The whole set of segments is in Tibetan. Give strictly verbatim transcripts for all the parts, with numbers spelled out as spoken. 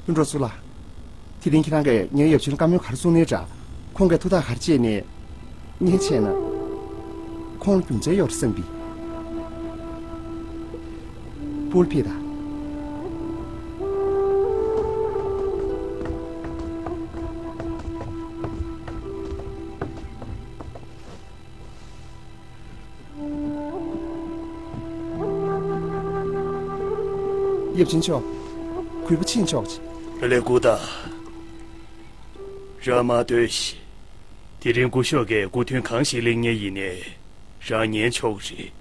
སྤུན་གྲོགས་ཚུ་ལགས། དེ་རིང་ཁྱེད་རང་གིས་ངའི་ཡབ་ཆེན་བཀའ་མོལ་ག་རེ་གསུངས་ནའི་འདྲ། ཁོང་གིས་ཐུགས་ཐག་ག་རེ་བཅད་ནའི། ངས་བྱས་ན། ཁོང་ལ་རྒྱུ་མཚན་ཡོད་རེད་བསམ་པའི། སྤོལ་ཕེ་ད། ཡབ་ཆེན་མཆོག། གུས་པ་ཕྱིན་ཆོག་ཅིག་བུ་ལས་སྐུ་དང་། རང་མ་སྡོད་ཤིག་དེ་རིང་སྐུ་ཞབས་ཀྱིས་སྐུ་མདུན་གང་ཞིག་གླེང་མཁན་ཡིན་ནའི་རང་ཉན་ཆོག་གི་རེད།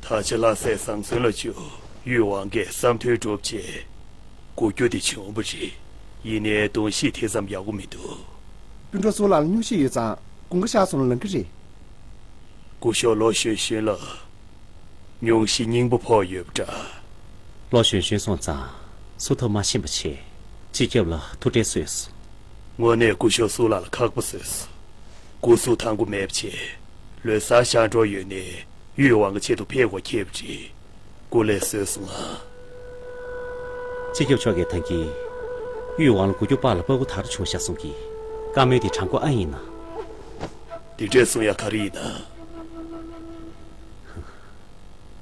ད་ཆ་ལྷ་སྲས་བཟང་བཙོན་ལ་བཅུག་གཡུས་དབང་གིས་བསམ་དོན་སྒྲུབ་ཆེད་སྒུག་རྒྱུ་དེ་བྱུང་བ་རེད། ཡིན་ནའི་གདོང་ཤེས་དེ་ཙམ་ཡག་པོ་མི་འདུག་སྤུན་གྲོགས་ཚུ་ལགས་ལ་སྙུང་གཞི་ཡོད་ཙང་དགུན་ཁ་ཤར་སོང་ན་ལངས་ཀྱི་རེད། སྐུ་ཞབས་ལོ་གཞོན་གཞོན་ལ་སྙུང་གཞི་རྙིང་པ་ཕོག་ཡོད་པ་འདྲ། ལོ་གཞོན་གཞོན་སོང་ཙང་བསུ་ཐབས་མ་ཤེས་པ་བྱས། སྤྱི་ཁྱབ་ལ་ཐུགས་ཁྲལ་བཟོས་སོང་། དངོས་གནས་སྐུ་ཞབས་སུ་ལ་ལ་ཁག་པོ་བཟོས་སོང་། སྐུ་གཟུགས་ཐང་པོ་མེད་པ་བྱས། ལོ་གསར་ཤར་འགྲོ་ཡོད་ནའི་གཡུས་དབང་གི་ཆེད་དུ་ཕེབས་དགོས་ཁེལ་བ་རེད། སྐུ་ལས་བཟོས་སོང་ང་། སྤྱི་ཁྱབ་མཆོག་གིས་ད་གིན་གཡུས་དབང་ལ་སྒུག་རྒྱུ་པཱ་ལགས་པ་ཀུ་དར་བྱུང་བཞག་གསུང་གི། བཀའ་མོལ་དེ་དྲང་པོ་ཨེ་ཡིན་ན། འདི་འདྲས་གསུང་ཡ་ག་རེ་ཡིན་ན།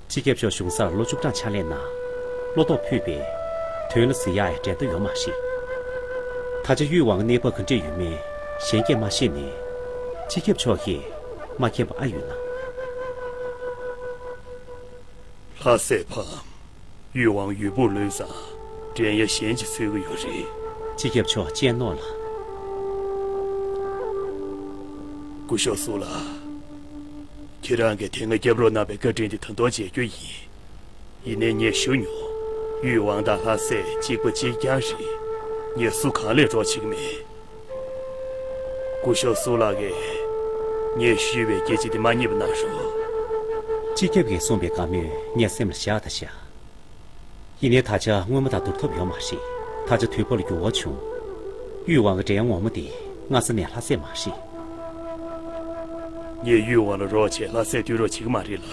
སྤྱི་ཁྱབ་མཆོག་གཞུང་སར་ལོ་བཅུ་གྲངས་ཕྱག་ལས་གནང་། བློ་དོགས་ཕུད་པས། དོན་ལ་གཟིགས་ཡག་ཡང་འགྲན་ཟླ་ཡོད་མ་རེད། ད་ཆ་གཡུས་དབང་གི་གནས་བབ་ག་འདྲས་ཡོད་མེད་གཞན་གྱིས་མ་ཤེས་ནའི། སྤྱི་ཁྱབ་མཆོག་གིས་མ་མཁྱེན་པ་ཨ་ཡོད་ན། ལྷ་སྲས་ཕམ། གཡུས་དབང་ཡུལ་སྤོ་ལོས་ཙང་། འགྲན་ཡ་གཞན་ཅིག་འཚོལ་གི་ཡོད་རེད། སྤྱི་ཁྱབ་མཆོག་སྤྱན་ནོར་ལ། སྐུ་ཞབས་སུ་ལ། ཁྱེད་རང་གིས་དེ་སྔ་སྐྱབས་རོགས་གནང་བའི་བཀའ་དྲིན་དེ་ད་དུང་འཇལ་རྒྱུ་ཡིན། ཡིན་ནའི་ངས་ཞུ་མྱོང་། གཡུས་དབང་དང་ལྷ་སྲས་གཅིག་པ་གཅིག་རྐྱང་རེད། ངས་སུ་གང་ལས་རོགས་བྱེད་ཀྱི་མེད། སྐུ་ཞབས་སུ་ལགས་ཀྱིས་ངས་ཞུས་པའི་སྐད་ཆ་དེ་མ་བརྙེད་པ་གནང་རོགས། སྤྱི་ཁྱབ་ཀྱིས་གསུངས་པའི་བཀའ་མོལ་ངས་སེམས་ལ་བཞག་ད་བཞག་ཡིན་ནའི་ད་ཆ་སྔོན་མ་དང་བསྡུར་ཐབས་ཡོད་མ་རེད། ད་ཆ་དུས་བབ་ལ་འགྱུར་བ་བྱུང་། གཡུས་དབང་གི་འགྲན་ངོ་མ་དེ་སྔ་ས་ནས་ལྷ་སྲས་མ་རེད། ངས་གཡུས་དབང་ལ་རོགས་བྱས་ལྷ་སྲས་བསྡུར་རོགས་བྱེད་ཀྱི་མ་རེད་ལ།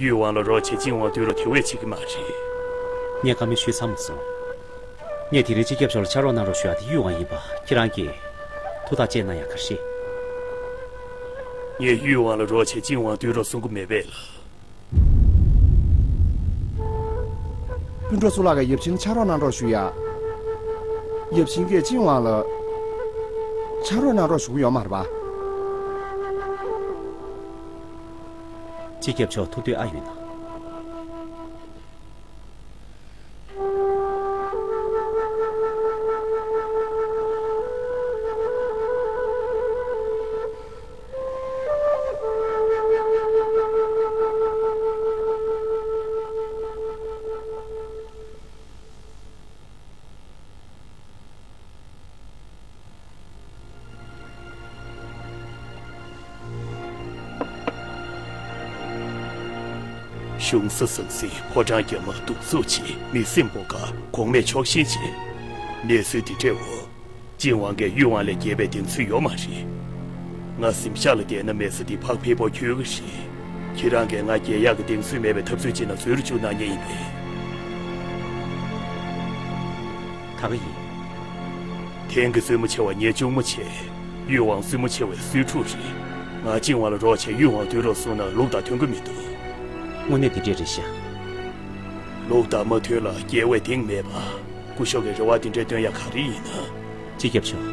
གཡུས་དབང་ལ་རོགས་བྱས་ཅིན་དབང་བསྡུར་རོགས་དེ་བས་བྱེད་ཀྱི་མ་རེད། ངས་བཀའ་མོལ་ཞུས་ཚར་མ་སོང་། ངས་དེ་རིང་སྤྱི་ཁྱབ་མཆོག་ལ་ཕྱག་རོགས་གནང་རོགས་ཞུ་ཡག་དེ་གཡུས་དབང་ཡིན་པ་ཁྱེད་རང་གིས་ཐུགས་ཐག་བཅད་གནང་ཡག་ག་རེ་རེད། ངས་གཡུས་དབང་ལ་རོགས་བྱས་ཅིན་དབང་བསྡུར་རོགས་གསུང་གི་མེད་པས་ལ། སྤུན་གྲོགས་ཚུ་ལགས་ཀྱིས་ཡབ་ཆེན་ལ་ཕྱག་རོགས་གནང་རོགས་ཞུ་ཡ། ཡབ་ཆེན་གྱིས་ཅིན་དབང་ལ་ཕྱག་རོགས་གནང་རོགས་ཞུ་གི་ཡོད་མ་རེད་པ། སྤྱི་ཁྱབ་མཆོག་ཐུགས་འདོད་ཨ་ཡོད་ན། གཞུང་ས་ཟང་ཟིང་ཕོ་བྲང་རྒྱ་མ་གདུག་རྩུབ་ཆེ་མི་སེམས་པོ་དགའ་གོང་མས་ཕྱོགས་ཞེན་བྱེད། གནས་ཚུལ་འདི་འདྲའི་འོག་ཅིན་དབང་གིས་གཡུས་དབང་ལས་རྒྱལ་བའི་གདེང་ཚོད་ཡོད་མ་རེད། ང་གཟིམ་ཤག་ལ་བསྡད་ན་མེ་ས་འདི་ཕག་ཕེབས་པོ་འཁྱོལ་གི་རེད། ཁྱེད་རང་གིས་ང་རྒྱལ་ཡག་གི་གདེང་ཚོད་མེད་པའི་འཐབ་རྩོད་ཅིག་ནང་འཛུལ་རུ་བཅུག་གནང་མཁན་ཡིན་པས། ད་ག་ཡིན། དེང་གི་བཙུན་མོ་ཆེ་བ་ངའི་གཅུང་མོ་བྱས། གཡུས་དབང་བཙུན་མོ་ཆེ་བའི་གསོས་ཕྲུག་རེད། ང་ཅིན་དབང་ལ་རོགས་བྱས་གཡུས་དབང་བསྡུ་རོགས་གསུངས་ན་ལུགས་དང་མཐུན་གི་མི་འདུག་དངོས་གནས་དེ་འདྲས་རེད་ཤག་ལུགས་དང་མ་མཐུན་ལ་རྒྱལ་བའི་གདེང་མེད་པ། སྐུ་ཞབས་ཀྱི་རེ་བ་དེ་འདྲས་བཏོན་ཡ་ག་རེ་ཡིན་ན། སྤྱི་ཁྱབ་མཆོག་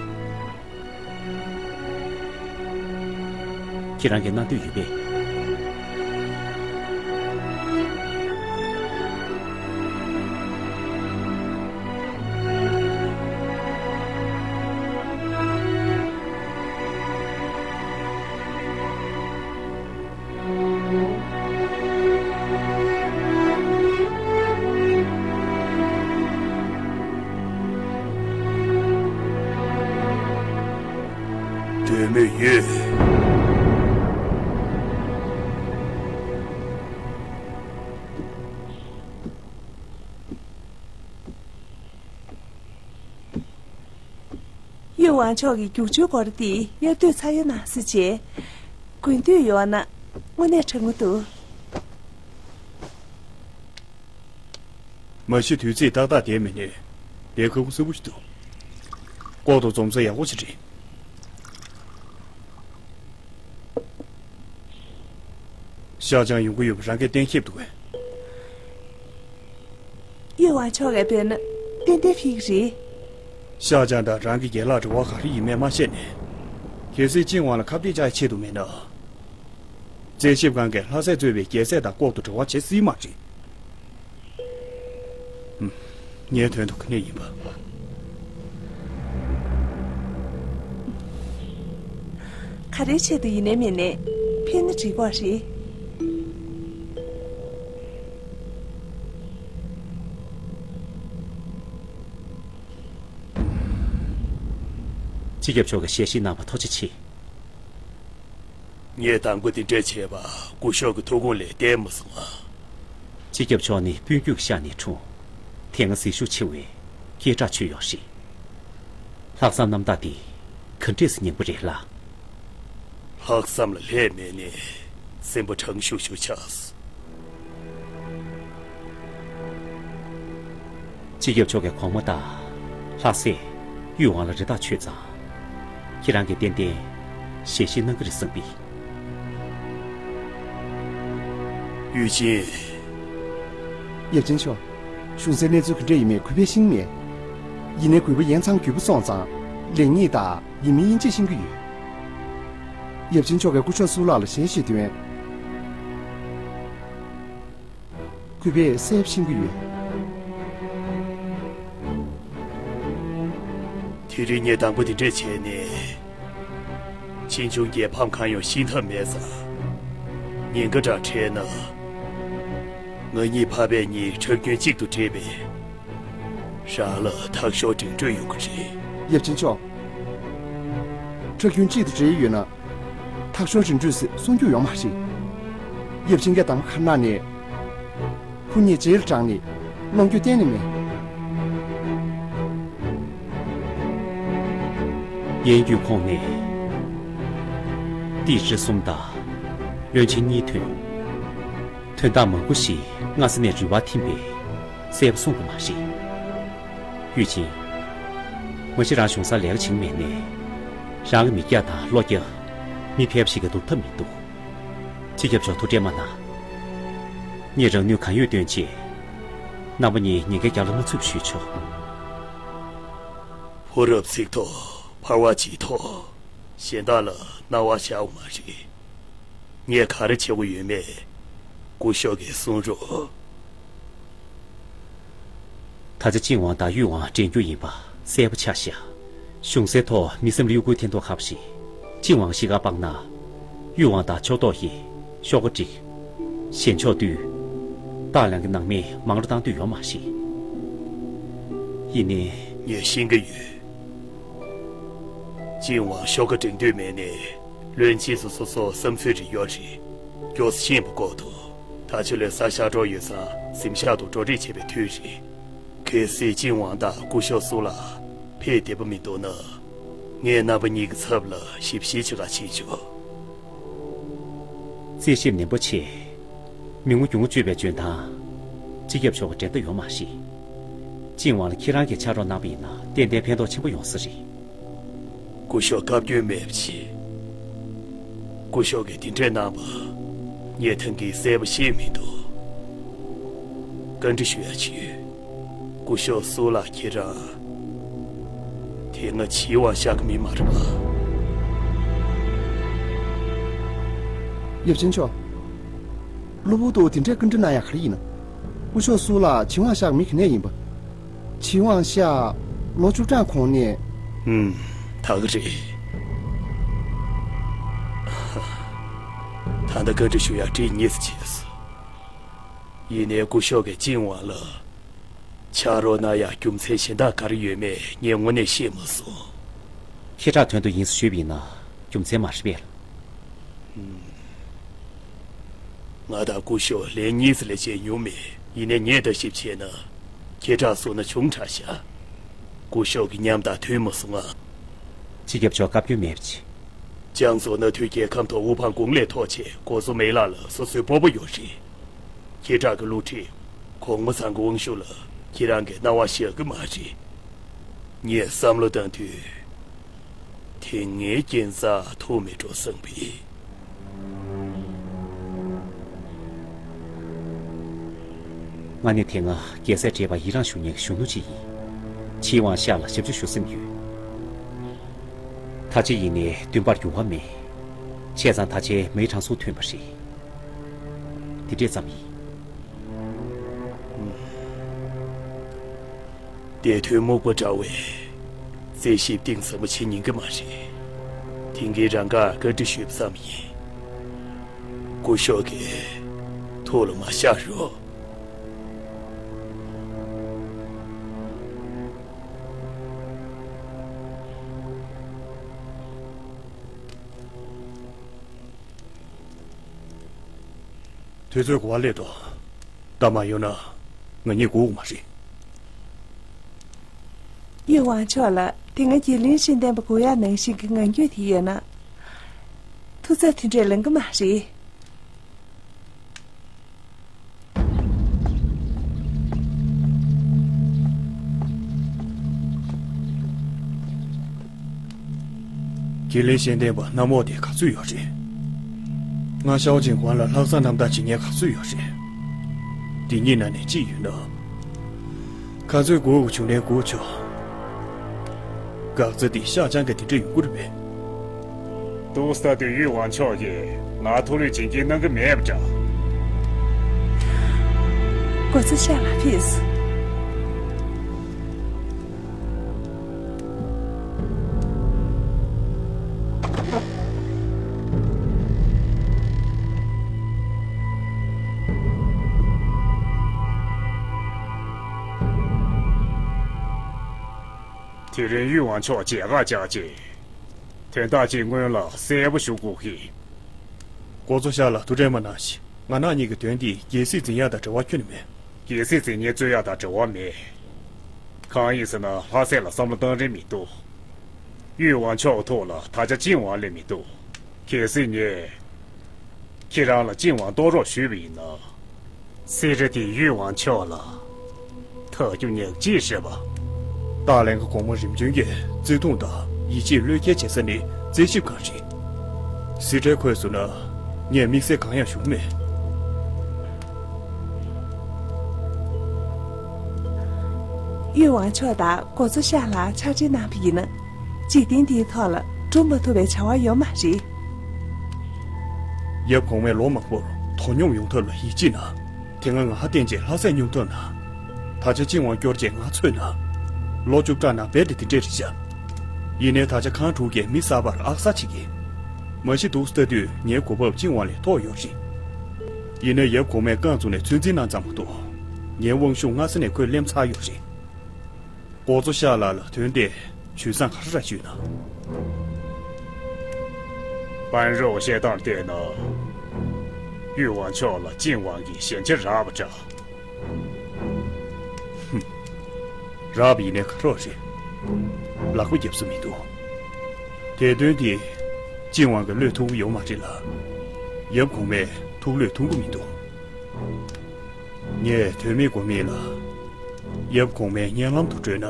ཁྱེད་རང་གིས་གནང་འདོད་ཡོད་པས། འདོད་མོས་ཡོད། གཡུ་དབང་མཆོག་གི་རྒྱུག་ཆུའི་སྐོར་འདི་གཡར་དུས་ཚར་ཡོད་ན་ཟེར་བྱས། དགོས་འདོད་ཡོད་ན། དངོས་གནས་དྲང་མོ་འདུག་མ་གཞི་དུས་ཚིགས་ཏག་ཏག་བསྡད་མེད་ནས། དེ་ཁ་ཁུ་སིམ་པོ་ཞིག་འདུག་ལྐོག་ཏུ་འཛོམས་ས་ཡག་པོ་ཞིག་རེད། ཤག་ཅང་ཡོང་གི་ཡོད་པ་རང་གིས་གཏན་འཁེལ་འདུག་གས། གཡུ་ཝང་མཆོག་གིས་འདོད་ན་ཏན་ཏན་ཕེབས་ཀྱི་རེད། ཤག་ཅང་དང་རང་གི་རྒན་ལགས་འབྲེལ་བ་ག་རེ་ཡིན་མིན་མ་ཤེས་ནས། གལ་སྲིད་ཅིན་ཝང་ལ་ཁ་གཏད་བཅག་ཆེད་དུ་མེད་ན། རྩད་ཞིབ་ཁང་གིས་ལྷ་སྲས་གཙོས་པའི་རྒྱལ་སྲས་དང་ལྐོག་ཏུ་འབྲེལ་བ་བྱེད་སྲིད་མ་རེད། ངའི་དོན་དུ་ག་ནས་ཡིན་པ། ག་རེའི་ཆེད་དུ་ཡིན་ནའི་མིན་ནའི་ཕེབས་ན་འགྲིག་པ་རེད། སྤྱི་ཁྱབ་མཆོག་གིས་ཞལ་བཞེས་གནང་བ་ཐུགས་རྗེ་ཆེ། ངས་དང་པོ་དེ་འདྲ་བྱས་པ་སྐུ་ཞབས་ཀྱི་ཐུགས་དགོངས་ལས་བརྟེན་མ་སོང་ང་། སྤྱི་ཁྱབ་མཆོག་ནི་སྤུན་ཀྱག་ཤ་ནས་འཁྲུངས། དེ་སྔ་ཟིལ་ཤུགས་ཆེ་བས་སྐད་གྲགས་ཆོད་ཡོད་རེད། ལྷག་བསམ་རྣམ་དག་དེ་ག་འདྲས་སེ་ཉམས་པོ་རེད་ལ། ལྷག་བསམ་ལ་ལྷད་མེད་ནས་སེམས་པ་དྲང་ཤུག་ཤུག་ཆགས། སྤྱི་ཁྱབ་མཆོག་གིས་གོང་མ་དང་ལྷ་སྲས་གཡུ་ཝང་ལ་རེ་ཐག་ཆོད་ཙང་། ཁྱེད་རང་གིས་ཏན་ཏན་ཞལ་བཞེས་གནང་གི་རེད་བསམ་པས། ཡུས་ཅིན། ཡབ་ཆེན་མཆོག་གཞུང་སའི་གནས་ཚུལ་ག་འདྲ་ཡིན་མིན་གུས་པས་ཤེས་མེད། ཡིན་ནའི་གུས་པ་ཡན་ཚང་གུས་པ་སོང་ཙང་ལེགས་ཉེས་དང་ཡིན་མིན་དབྱེ་འབྱེད་ཤེས་ཀྱི་ཡོད། ཡབ་ཆེན་མཆོག་གིས་སྐུ་ཞབས་སུ་ལགས་ལ་ཞལ་བཞེས་དོན། གུས་པས་གསལ་པོ་ཤེས་ཀྱི་ཡོད། དེ་རིང་ངས་དང་པོ་དེ་འདྲས་བྱས་ནས། ཕྱིས་འབྱུང་རྒྱལ་ཕམ་གང་ཡང་ཤེས་ཐབས་མེད་ཙང་། ཉེན་ཁ་འདྲ་འཕྲད་ན། ང་གཉིས་ཕ་ཕ་གཉིས་ཁྲག་རྒྱུན་གཅིག་ཏུ་འདྲེས་པས། རང་ལ་ཐག་ཤོར་འགྲིམ་འགྲུལ་ཡོང་གི་རེད། ཡབ་ཆེན་མཆོག་ཁྲག་རྒྱུན་གཅིག་ཏུ་འདྲེས་ཡོད་ན། ཐག་ཤོར་འགྲིམ་འགྲུལ་ཟེར་གསུང་རྒྱུ་ཡོད་མ་རེད། ཡབ་ཆེན་གྱིས་དང་པོ་ཁ་ནང་ནས། ཁོ་གཉིས་རྗེས་ལ་འབྲངས་ནས་གནོང་རྒྱུ་གཏན་ནས་མེད། ཡན་རྒྱུད་ཁོངས་ནས་ཏི་ཧྲི་གསུམ་དང་བློན་ཆེན་གཉིས་ཐོན། དོན་དག་མང་པོ་ཞིག་སྔ་ས་ནས་རུལ་བ་ཐིམ་པས་གསལ་པོ་གསུང་གི་མ་རེད། ཡུས་ཅིན། མ་གཞི་རང་གཞུང་སར་ལས་ཀ་བྱེད་ཀྱི་མེད་ནས། རང་གི་མི་སྐྱ་དང་བློ་སྐྱ། མི་ཕལ་པ་ཞིག་གིས་བསྡུར་ཐབས་མི་འདུག་སྤྱི་ཁྱབ་མཆོག་ཐུགས་ཁྲལ་མ་གནང་། ངས་རང་ནུས་གང་ཡོད་བཏོན་ཆེད། རྣམ་པ་གཉིས་ཉེན་ཁའི་རྒྱབ་ལ་མ་ཚུད་པ་ཞུས་ཆོག་བུ་རབ་ཚིག་ཐོག་ཕར་བ་གྱིས་ཐོག་གཞན་དག་ལ་སྣང་བ་བཞག་པ་མ་རེད། ངས་ག་རེ་བྱེད་དགོས་ཡོད་མེད་སྐུ་ཞབས་ཀྱིས་གསུང་རོགས། ད་ཆ་ཅིན་ཝང་དང་ཡུས་ཝང་འདྲེན་རྒྱུ་ཡིན་པ་གསལ་པོ་ཆགས་ཤག་གཞུང་སའི་ཐོག་མི་སེམས་ལ་གཡོ་འགུལ་ཐེབས་མདོག་ཁ་པོ་ཞིག་ཅིན་ཝང་གཤིས་ཀ་སྤངས་ན། ཡུས་ཝང་དང་ཕྱོགས་གཏོགས་ཀྱིས་ཤོག་ཁ་སྒྲིག་གཞན་ཕྱོགས་བསྡུས། སྟག་ལང་གི་ནང་མི་མང་རུ་བཏང་འདོད་ཡོད་མ་རེད། ཡིན་ནའི། ངས་ཤེས་ཀྱི་ཡོད། ཅིན་ཝང་ཤོག་ཁ་སྒྲིག་འདོད་མེད་ནའི། བློན་ཆེན་ཚོ་སོ་སོ་བསམ་ཚུལ་རེ་ཡོད་རེད། མགྱོགས་སེ་ཤེས་པ་དགོས་འདུག་ད་ཆ་ལོ་གསར་ཤར་འགྲོ་ཡོད་ཙང་གཟིམ་ཤག་ཏུ་འགྲོ་གྲབས་བྱེད་པའི་དུས་རེད། གལ་སྲིད་ཅིན་ཝང་དང་སྐུ་ཞབས་སུ་ལགས་ཕེབས་བདེ་པོ་མི་འདུག་ན། ངས་རྣམ་པ་གཉིས་ཀྱི་ཚབ་ལ་ཞིབ་བཤེར་བྱེད་ག་ཕྱིན་ཆོག་རྩད་ཞིབ་ནན་པོ་བྱས། མི་ངོ་རྒྱུས་ངོ་བཅོས་པའི་འཇོན་ཐང་། སྤྱི་ཁྱབ་མཆོག་གི་འགྲན་ཟླ་ཡོད་མ་རེད། ཅིན་ཝང་ལ་ཁྱེད་རང་གིས་ཕྱག་རོགས་གནང་པ་ཡིན་ན་ཏན་ཏན་ཕན་ཐོགས་ཆེན་པོ་ཡོང་ས་རེད། སྐུ་ཞབས་བཀའ་བཀྱོན་མེད་པ་བྱེད། སྐུ་ཞབས་ཀྱིས་དེ་འདྲས་གནང་བ་ངས་ཐེངས་འདིར་གསལ་པོ་ཤེས་མི་འདུག་བཀའ་འདྲི་ཞུ་ཡ་ཅིག་ཡོད། སྐུ་ཞབས་སུ་ལགས་ཁྱེད་རང་དེ་སྔ་ཅིན་ཝང་ཤག་གི་མི་མ་རེད་པ། ཡབ་ཆེན་མཆོག་གློ་བུར་དུ་དེ་འདྲའི་བཀའ་འདྲི་གནང་ཡ་ག་རེ་ཡིན་ནམ། སྐུ་ཞབས་སུ་ལགས་ཅིན་ཝང་ཤག་གི་མི་ག་ནས་ཡིན་པ། ཅིན་ཝང་ཤག་ལོ་བཅུ་གྲངས་གོང་ནས། ཧུམ། ད་ག་རེད། ད་ལྟ་བཀའ་འདྲི་ཞུ་ཡ་འགྲིག་གཉིས་སུ་བྱས་སོང་། ཡིན་ནའི་སྐུ་ཞབས་ཀྱིས་ཅིན་ཝང་ལ་ཕྱག་རོགས་གནང་ཡ་རྒྱུ་མཚན་གཞན་དག་ག་རེ་ཡོད་མེད་ངས་དངོས་གནས་ཤེས་མ་སོང་། ཁྱེད་ཅག་དོན་དུ་ཡིན་ཟེར་ཞུས་པ་ཡིན་ན་རྒྱུ་མཚན་མ་རེད་པས། ང་དང་སྐུ་ཞབས་ལན་གཉིས་ཙམ་ལས་བྱས་མྱོང་མེད། ཡིན་ནའི་ངས་ལྟ་ཞིབ་བྱས་ན། ཁྱེད་ཅག་བཟོ་ན་ཆུང་དྲགས་ཤག་སྐུ་ཞབས་ཀྱི་ཉམས་དང་མཐུན་མ་སོང་ང་། སྤྱི་ཁྱབ་མཆོག་བཀའ་བཀྱོན་མེད་པ་བྱེད། ཅང་སུའུ་མནའ་མཐུན་རྒྱལ་ཁམས་ཐོག་དབུ་འཕང་དགུང་ལས་མཐོ་ཆེ་གོ་སོ་མེ་ལགས་ལ་སོ་སོའི་སྤོབས་པ་ཡོད་རེད། ཁྱེད་དྲག་གི་བསླུ་བྲིད། གོང་མ་ཚང་གི་དབང་ཤུགས་ལ་ཁྱེད་རང་གིས་སྣང་བ་བཞག་གི་མ་རེད། ངས་བསམ་བློ་བཏང་དུས། དེ་སྔའི་རྐྱེན་རྩ་ཐུག་མེད་འགྲོ་བསམ་པས། ང་ནི་དེ་སྔ་རྒྱལ་སྲས་བགྲེས་པ་ཡི་རང་ཞུ་མཁན་གཞོན་ནུ་ཅིག་ཡིན། ཕྱིའི་དབང་ཤར་ལ་ཞབས་ཕྱི་ཞུ་སེམས་ཡོད། ད་ཅི་ཡིན་ནའི་འདུན་པར་འགྱུར་བ་མེད། བྱས་ཙང་ད་ཆའི་མེའི་གྲངས་སུ་ཐོན་པ་རེད། དེ་འདྲས་ཙམ་ཡིན། འདས་དོན་སྨུག་པ་འདྲ་བས། རྩད་ཞིབ་གཏིང་ཟབ་མོ་བྱེད་ཉན་གི་མ་རེད། དེང་གི་རང་དགར་བཀའ་འདྲི་ཞུས་པ་ཙམ་ཡིན། སྐུ་ཞབས་ཀྱིས་ཐུགས་ལ་མ་བཞག་རོགས། དུས་ཚོད་ག་པར་སླེབས་འདུག་ད་མ་ཡོང་ན་ང་གཉིད་ཁུག་མ་རེད། ཡུས་ཝང་ཕྱོགས་ལ་དེ་སྔ་དགེ་ལྡན་ཤེས་ལྡན་པ་སྒུག་ཡག་ནང་བཞིན་གྱི་ངང་རྒྱུད་དེ་ཡོད་ན། ཐུགས་འཚབ་དེ་འདྲས་ལངས་གི་མ་རེད། དགེ་ལྡན་ཤེས་ལྡན་པ་གནམ་འོག་དེ་ག་ཚོད་ཡོད་རེད། ང་ཤའོ་ཅིན་ཝང་ལ་ལྷག་བསམ་རྣམ་དག་བྱེད་མཁན་ག་ཚོད་ཡོད་རེད། འདི་གཉིས་ནང་ནས་གཅིག་ཡོད་ན། ག་ཚོད་སྒུག་དགོས་བྱུང་ནའི་སྒུག་ཆོག་འགག་རྩ་འདི་ཤ་ཆང་གི་དེ་འདྲ་ཡོང་གི་རེད་པས། འདུག་སེ་ལྟ་དུས་ཡུས་ཝང་ཕྱོགས་ཀྱིས་ང་ཐུགས་ལུས་བྱིན་གྱིས་གནང་གི་མེད་པ་འདྲ། འགོ་གཙོ་ཤར་ལ་ཕེབས། དེ་རིང་ཡུས་ཝང་ཕྱོགས་མཇལ་ཁ་བཅར་རྗེས། དོན་དག་ཅིག་སྔོན་ལ་གསལ་པོ་ཞུ་དགོས་ཀྱི། འགོ་གཙོ་ཤར་ལ་ཐུགས་ཁྲལ་མ་གནང་ཞིག་ང་རང་གཉིས་ཀྱི་དོན་འདི་རྒྱལ་སྲིད་འཛིན་ཡག་དང་འབྲེལ་བ་ཁྱོན་ནས་མེད། རྒྱལ་སྲིད་འཛིན་མཁན་རྩོད་ཡག་དང་འབྲེལ་བ་མེད། གང་ཡིན་ཟེར་ན་ལྷ་སྲས་ལ་བསམ་བློ་གཏོང་རིན་མི་འདུག་ཡུས་ཝང་ཕྱོགས་ཐོག་ལ་ད་ཆ་ཅིན་ཝང་སླེབས་མི་འདུག་གལ་སྲིད་ངས་ཁྱེད་རང་ལ་ཅིན་ཝང་གཏོང་རོགས་ཞུས་པ་ཡིན་ན། སེ་ར་དེ་ཡུས་ཝང་ཕྱོགས་ལ་ཐག་རྒྱུ་ཉག་གཅིག་རེད་པ། ཏཱ་ལའི་གི་གོང་མ་རིམ་བྱོན་གྱིས་བརྩེ་དུང་དང་ཡིད་ཆེས་བློས་འགེལ་བྱེད་ས་ནི་རྩད་ཞིབ་ཁང་རེད། སི་ཁྲའི་ཁོངས་སུ་ན་ངས་དམིགས་བསལ་གང་ཡང་ཞུ་གི་མེད། ཡུས་ཝང་ཕྱོགས་དང་འགོ་གཙོ་ཤར་ལ་ཕྱག་བྲིས་གནང་བ་ཡིན་ན། འཇིག་རྟེན་འདིའི་ཐོག་ལ་སྒྲུབ་མ་ཐུབ་པའི་བྱ་བ་ཡོད་མ་རེད། ཡབ་གོང་མས་ལོ་མང་པོར་དོ་སྙོམས་ཡོང་ཐབས་ལ་ཡིད་ཆེས་གནང་། དེ་སྔ་ང་ཧ་བསྟན་རྗེས་ལྷ་སྲས་སྙུང་ཐབས་གནང་། ད་ཆ་ཅིན་ཝང་སྐྱོར་རྗེས་ང་ཚོས་གནང་། ལོ་བཅུ་ཕྲག་ནང་རྦད་དེ་དེ་འདྲས་རེད་ཤག་ཡིན་ནའི་ད་ཆ་ཁང་དྲུག་གིས་མི་གསར་པར་ཨག་ས་བྱེད་ཀྱི། མ་གཞི་འདུག་སེ་ལྟ་དུས་ངའི་གོ་བབ་ཅིན་ཝང་ལས་མཐོ་ཡོད་རེད། ཡིན་ནའི་ཡབ་གོང་མས་རྐང་བཙུགས་ནས་ཚོད་འཛིན་གནང་ཙམ་མ་གཏོགས། ངའི་དབང་ཤུགས་སྔ་ས་ནས་ཁོས་ལེན་ཚར་ཡོད་རེད། འགོ་གཙོ་ཤར་ལགས་ལ་དོན་དེ་ཇུས་བཟང་ག་རེ་རག་ཞུས་ན། པན་རོགས་བཤད་སྟངས་བལྟས་ན། ཡུས་ཝང་ཕྱོགས་ལ་ཅིན་ཝང་གི་ཞན་ཆ་རག་པ་འདྲ། ཧུམ། རག་པ་ཡིན་ནའི་ག་རོགས་རེད། ལག་པ་རྒྱབ་ས་མི་འདུག་དེ་དོན་དེ་ཅིན་ཝང་གི་བློས་ཐོངས་ཀྱི་ཡོད་མ་རེད་ལ། ཡབ་གོང་མས་ཐུགས་བློས་ཐོངས་ཀྱི་མི་འདུག་ངས་དོན་མེད་དགོས་མེད་ལ། ཡབ་གོང་མའི་སྙན་ལམ་དུ་བགྲོས་ན།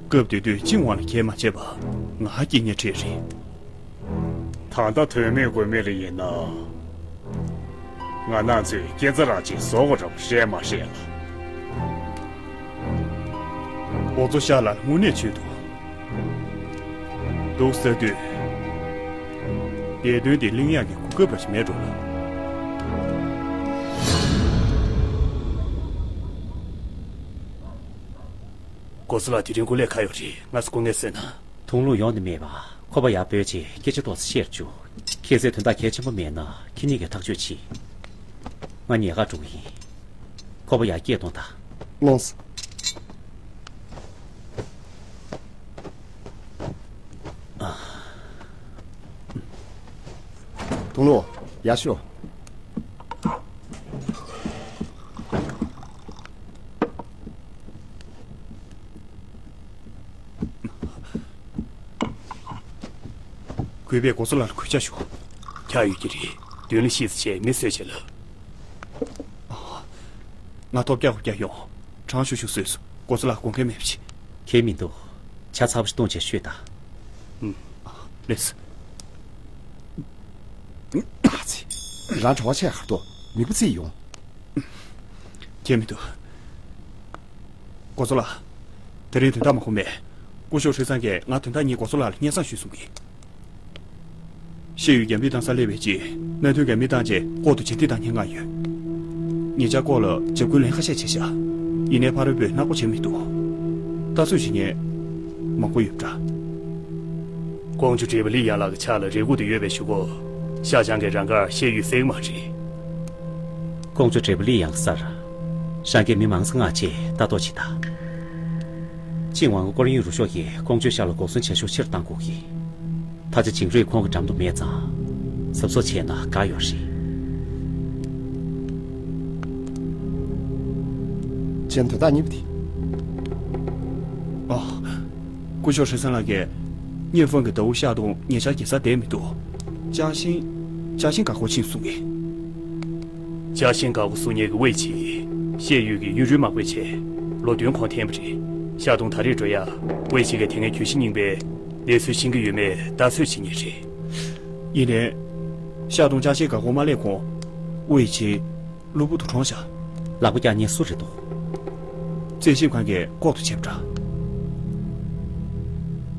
སྐབས་དེ་དུས་ཅིན་ཝང་ལ་གལ་མ་ཆེ་བ་ང་སྐྱེ་ཉེ་འཕྲད་རེད། ད་ལྟ་དོན་མེད་དགོས་མེད་ལ་ཡིན་ན། ང་རང་ཚོས་སྐེ་རྩ་རང་གཅིག་བཟོ་དགོས་རབས་རེད་མ་རེད་ལ། འགོ་གཙོ་ཤར་ལགས་དངོས་གནས་བྱོས་འདུག་འདུག་ཟེར་དུས། འདས་དོན་འདི་གླེང་ཡག་གི་གོ་སྐབས་ར་ཞིག་མེད་འགྲོ་ལ། འགོ་གཙོ་ལགས་དེ་རིང་སྐུ་ལས་ཁག་ཡོད་རེད། ང་ཚོ་སྐུ་ངལ་གསོས་ན། དུང་ལུ་ཡོང་དེ་མེད་པ། ཁོ་པ་ཡར་སྤོས་རྗེས་སྐད་ཆ་ཏོག་ཙམ་བཤད་བཅུག་ཁྱེད་ཚོས་དོན་དག་གལ་ཆེན་པོ་མེད་ན་ཁྱེད་གཉིས་ཀྱིས་ཐག་གཅོད་བྱེད། ང་ཉལ་ཁར་འགྲོ་གི་ཡིན། ཁོ་པ་ཡར་སྐད་གཏོང་དང་། ལོངས། དུང་ལུ། ཡར་ཤོག་གུས་པས་འགོ་གཙོ་ལགས་ལ་གུས་ཕྱག་ཞུ། ཁྱག་ཡོད་ཀྱི་རེད། མདུན་ལ་ཤི་ཚེ་བྱས་མི་གསོད་བྱེད་ལ། ང་ཐོབ་རྒྱག་དགོས་རྒྱག་ཡོང་། གྲང་ཤུ་ཤུ་བཟོས་སོང་། འགོ་གཙོ་ལགས་དགོངས་འགལ་མེད་པ་བྱེད། གལ་མི་འདུག་ཇ་ཚ་པོ་ཞིག་བཏུང་བྱས་ཤོད་དང་། ཨུམ། ཨ། ལགས་སོ། ཨ་ཙི། རང་གྲྭ་བ་ཆེ་ཧར་ཏོ་མི་བུ་ཚིག་ཡོང་། གལ་མི་འདུག་འགོ་གཙོ་ལགས། དེ་རིང་དོན་དག་མ་གོ་མེད། སྐུ་ཞབས་ཧྲི་སང་གིས་ང་དོན་དག་གཉིས་འགོ་གཙོ་ལགས་ལ་སྙན་སེང་ཞུས་གསུང་གི། ཤེས་ཡོན་རྒྱ་མི་བཏང་ས་སླེབས་པའི་རྗེས་གནད་དོན་གྱི་མི་བཏང་རྗེས་ལྐོག་ཏུ་རྗེས་འདེད་བཏང་མཁན་ལྔ་ཡོད། ཉེ་ཆར་ལྐོག་ལ་འཇབ་རྒོལ་ལན་ཁ་ཤས་བྱས་ཤག་ཡིན་ནའི་ཕ་རོལ་པོས་ནག་པོ་བྱས་མི་འདུག་ལྟ་ཚོད་བྱེད་མཁན་མང་པོ་ཡོད་པ་འདྲ། ཀོང་ཇོ་ཏྲི་པ་ལི་ཡང་ལགས་ཀྱི་ཕྱག་ལ་རེ་སྒུག་ཏུ་ཡོད་པའི་གཞུག་གུ། ཤ་ཅང་གིས་རང་དགར་ཤེས་ཡོན་གསན་གྱི་མ་རེད། ཀོང་ཇོ་ཏྲི་པ་ལི་ཡང་གི་སར། རང་གིས་མི་མང་ས་མངགས་བྱས་ལྟ་རྟོག་བྱེད་དང་། ཅིན་ཝང་གི་སྐོར་གཡེང་རུ་ཤོག་གིས་ཀོང་ཇོའི་ཤག་ལ་འགོག་སྲུང་བྱེད་ཤུགས་ཆེ་རུ་གཏང་དགོས་ཀྱི། ད་ཆ་ཇིང་རུས་ཁོང་གི་འགྲམ་དུ་མེད་ཙང་། གཟབ་གཟབ་བྱས་ན་དགའ་ཡོད་རེད། ཅན་དོ་བདག་གཉིས་པོ་དེ། ཨོ། སྐུ་ཞབས་ཧྲི་སན་ལགས་ཀྱིས་ཉེ་ཧྥང་གི་ཟླ་བོ་ཤ་ཏོང་ཉེ་ཆར་རྒྱལ་སར་བསྡད་མི་འདུག་ཅ་ཤིང་། ཅ་ཤིང་འགག་སྒོ་ཕྱིན་གསུང་གི། ཅ་ཤིང་འགག་སྒོ་སྲུང་མཁན་གྱི་ཝེ་ཆི། ཤེས་ཡོན་གྱི་ཡུན་རིང་མ་དགོས་བྱས་ལོ་བདུན་གོང་འཐེན་པ་རེད། ཤ་ཏོང་ད་རེས་འགྲོ་ཡ། ཝེ་ཆི་གིས་དེ་སྔའི་གྱོད་གཞི་རྙིང་པའི་གནས་ཚུལ་ཤེས་ཀྱི་ཡོད་མེད་ལྟ་ཚོད་བྱེད་མཁན་རེད། ཡིན་ནའི། ཤ་ཏོང་ཅ་ཤིང་འགག་སྒོ་མ་སླེབས་གོང་། ཝེ་ཆི། གློ་བུར་དུ་གྲོངས་ཤག་ལག་པ་བཀྱག་མཁན་སུ་རེད་འདུག་རྩད་ཞིབ་ཁང་གིས་ལྐོག་ཏུ་བྱས་པ་འདྲ།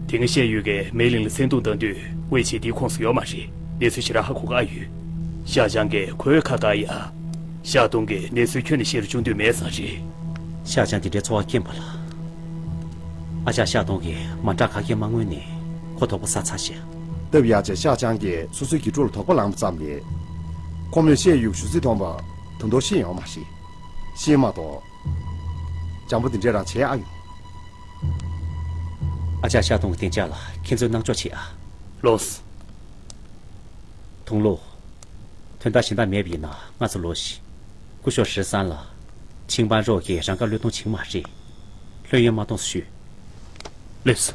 དེ་སྔ་ཤེས་ཡོན་གྱིས་མེ་གླིང་ལ་བཙན་བརྡུང་བཏང་དུས་ཝེ་ཆི་དེའི་ཁོངས་སུ་ཡོད་མ་རེད། གནས་ཚུལ་ཞེ་དྲག་ཧ་གོ་གི་ཨ་ཡོད། ཤ་ཅང་གིས་ཁོའི་ཁ་བཀག་ཡ། ཤ་ཏོང་གིས་གནས་ཚུལ་ཁྱོན་ནས་ཤེས་རུ་བཅུག་འདོད་མེད་ཙང་རེད། ཤ་ཅང་དེ་འདྲའི་ཚོར་བ་སྐྱེན་པ་ལ། ཨ་ཅག་ཤ་ཏོང་གིས་མ་འདྲ་ག་གེ་མ་མངོན་ནས་ཁོ་དོགས་པ་ཟ་ཚར་ཤག་སྟབས་ཡག་ཆེ་ཤ་ཅང་གིས་སོ་སོའི་དགེ་ཕྲུག་ལ་དོགས་པ་ལངས་པ་ཙམ་ལས། ཁོ་མོས་ཤེས་ཡོན་ཞུ་རྩིས་མཐོང་པ་དོན་དོ་ཤེས་ཡོང་མ་ཤེས། ཤེས་མ་གཏོགས། འཇམ་པོ་འདི་འདྲས་རང་བྱས་ཨ་ཡོང་། ཨ་ཅག་ཤ་ཏོང་གི་བདེ་འཇགས་ལ་ཁྱེད་ཚོས་སྣང་ཕྱོགས་བྱེད་ཨ། ལོས། དུང་ལོ། དོན་དག་གཞན་དག་མེད་པ་ཡིན་ན་ང་ཚོ་ལོས་ཤིག་སྐུ་ཞབས་ཧྲི་སན་ལ། ཆིང་པན་རོགས་ཀྱིས་རང་དགར་བློས་གཏོང་བྱེད་མ་རེད། ལྷོད་ཡོན་མ་གཏོང་ཟེར་ཞུས། ལེས།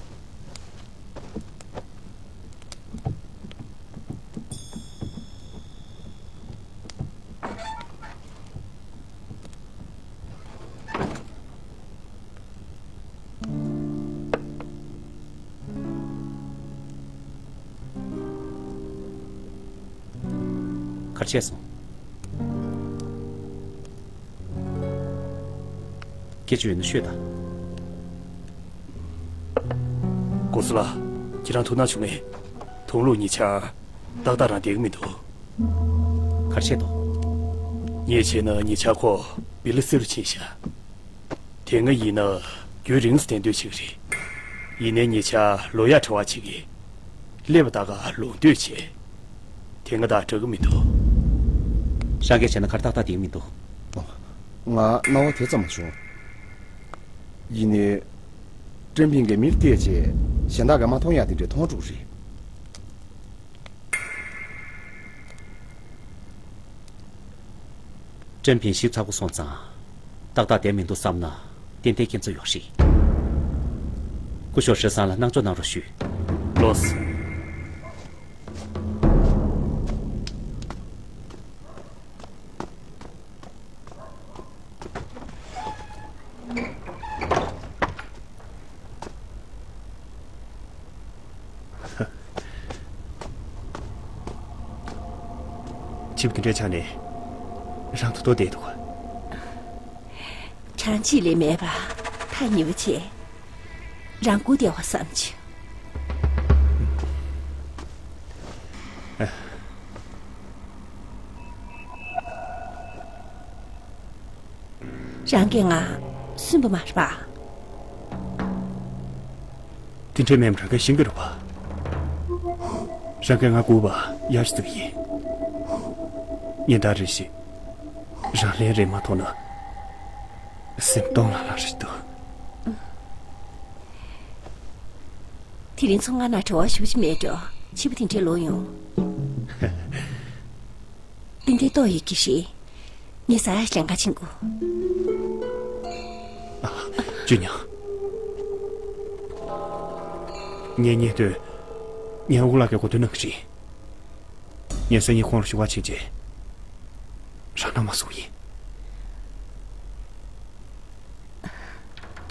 ག་རེ་བྱས་སོང་། སྐད་ཆ་ཡོད་ན་ཤོད་དང་། འགོ་གཙོ་ལགས། ཁྱེད་རང་ཐུགས་སྣང་བྱུང་ངས། དུང་ལུ་ཉེ་ཆར་ཏག་ཏག་རང་བསྡད་ཀྱི་མི་འདུག་ག་རེ་བྱས་འདུག་ངས་བྱས་ན་ཉེ་ཆར་ཁོ་བི་ལི་སི་རུ་ཕྱིན་ཤག་དེ་སྔ་ཡིན་ན་རྒྱུན་རིང་སུ་གདན་འདོད་བྱེད་ཀྱི་རེད། ཡིན་ནའི་ཉེ་ཆར་ལོ་ཡག་བྲེལ་བ་བྱེད་ཀྱི། སླེབས་པ་ད་ག་ལོང་འདོད་བྱེད། དེ་སྔ་དང་འདྲ་གི་མི་འདུག་ཤང་གིས་བྱས་ན་གར་ཏག་ཏག་བསྡད་ཀྱི་མི་འདུག་ང་སྣང་བ་དེ་ཙམ་མ་བྱུང་། ཡིན་ནའི། ཀྲེན་ཕིང་གིས་མིར་བལྟས་རྗེས་གཞན་དག་གིས་མ་མཐོང་ཡག་དེ་འདྲས་མཐོང་འགྲོ་གི་རེད། ཀྲེན་ཕིང་ཞིབ་ཚགས་པོ་སོང་ཙང་། ཏག་ཏག་བསྡད་མི་འདུག་བསམ་ན་ཏན་ཏན་རྐྱེན་ཚོ་ཡོད་རེད། སྐུ་ཞབས་ཧྲི་སང་ལ་སྣང་ཆུང་གནང་རོགས་ཞུས། ལོས། ཕྱི་པོ་དེ་འདྲའི་ཆ་ནས་རང་ཐོ་ཐོ་བསྡད་འདུག་ཁྱང་ཆིག་ལས་མེད་པ་ཐག་ཉེ་པོ་བྱས། རང་སྒུག་བསྡད་པ་བསམ་བྱུང་། རང་གིས་ང་སུན་པ་མ་རེད་པ། དེ་འདྲའི་མེད་པ་རང་གིས་ཤེས་ཀྱི་རེད་པ། རང་གིས་ང་སྒུག་པ་ཡག་ཞིག་ཙམ་ཡིན། ཉིན་ལྟར་རེ་ཞིག་རང་ལན་རེ་མ་ཐོབ་ན་སེམས་སྟོང་ལྷང་ལྷང་རེད་འདུག་དེ་རིང་ཚོང་ཁང་ནང་བྲེལ་བ་ཞེ་པོ་ཅིག་མེད་འགྲོ། ཕྱི་པོ་དེ་འདྲའི་ལོག་ཡོང་། ཏན་ཏན་ལྟོགས་ཡོད་ཀྱི་རེད། ངས་ཟ་ཡག་ལེན་ག་ཕྱིན་དགོས། ཨ། ཅུས་ཉང་། ངས་ཉེ་དུས་ ངའི་ཨ་ཁུ་ལགས་ཀྱིས་གོ་ཐོས་གནང་གི་རེད། ངས་སང་ཉིན་ཁོང་ལ་ཞུ་བ་ཕྱིན་རྗེས། རང་ན་མ་སོང་ཡིན།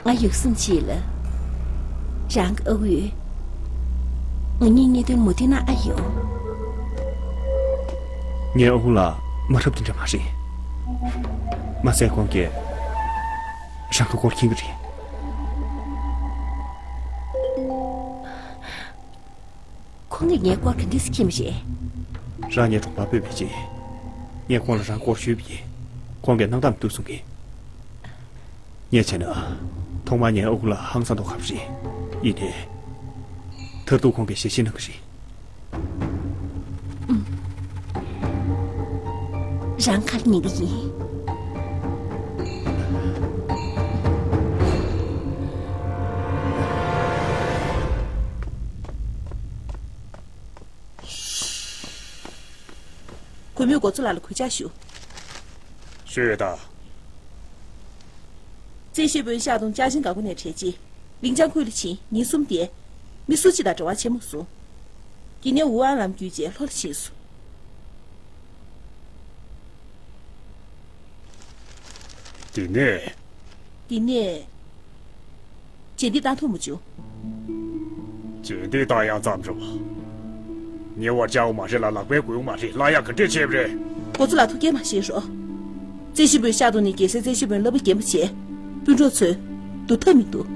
ང་ཡག་སེམས་བྱེད་ལ། རང་གི་ཨ་ཁུས། ང་གཉིས་གཉིས་དོན་མུ་མཐུད་གནང་ཨ་ཡོད། ངའི་ཨ་ཁུ་ལགས་མ་འཁྲབ་དེ་འདྲ་མ་རེད། མ་ཟད་ཁོང་གིས་རང་གི་སྐོར་མཁྱེན་གི་རེད། ཁོང་གིས་ངའི་སྐོར་ག་འདྲས་མཁྱེན་པ་རེད། རང་ངའི་གྲོང་པར་སྤོས་པའི་རྗེས། ངས་ཁོང་ལ་རང་སྐོར་ཞུས་པ་ཡིན། ཁོང་གིས་སྣང་དག་མི་འདུག་གསུང་གི། ངས་བྱས་ན། ཐོག་མར་ངའི་ཨ་ཁུ་ལགས་ཧང་སང་མདོག་ཁ་པོ་རེད། ཡིན་ནའི། མཐར་ཐུག་ཁོང་གིས་ཞལ་བཞེས་གནང་གི་རེད། རང་ག་རེ་ཉན་གི་ཡིན། གུས་མོས་འགོ་གཙོ་ལགས་ལ་གུས་ཕྱག་ཞུ། ཞུས་ཡོད་ད། བཙན་ཤེད་དཔོན་ཤག་དུང་ཅཱ་ཅིན་འགག་སྒོ་ནས་བྲལ་རྗེས། ལིང་ཅང་ཁུལ་ལ་ཕྱིན་ཉིན་གསུམ་དེ། མི་སུ་གཅིག་དང་འབྲེལ་བ་བྱེད་མ་སོང་། དེ་ནས་ཝུ་ཨན་ལམ་བརྒྱུད་རྗེས་ལྷོ་ལ་ཕྱིན་སོང་། དེ་ནས། དེ་ནས། རྗེས་འདེད་བཏང་ཐུབ་མ་བྱུང་། རྗེས་འདེད་བཏང་ཡག་ཙམ་རེད་བ། ཉེ་བར་བཅར་བ་མ་རེད་ལ་ལག་པས་འགུལ་བ་མ་རེད་ལ་ཡག་ག་འདྲས་བྱས་པ་རེད། འགོ་གཙོ་ལགས་ཐུགས་སྐྱེལ་མ་བཞེས་རོགས། བཙན་ཤེད་དཔོན་ཤག་དུང་ནས་རྒྱལ་སྲས་བཙན་ཤེད་དཔོན་བསླབ་པ་རྒན་པ་བྱས། སྤུན་གྲོགས་ཚོས་སྡུག་ཐབས་མི་འདུག་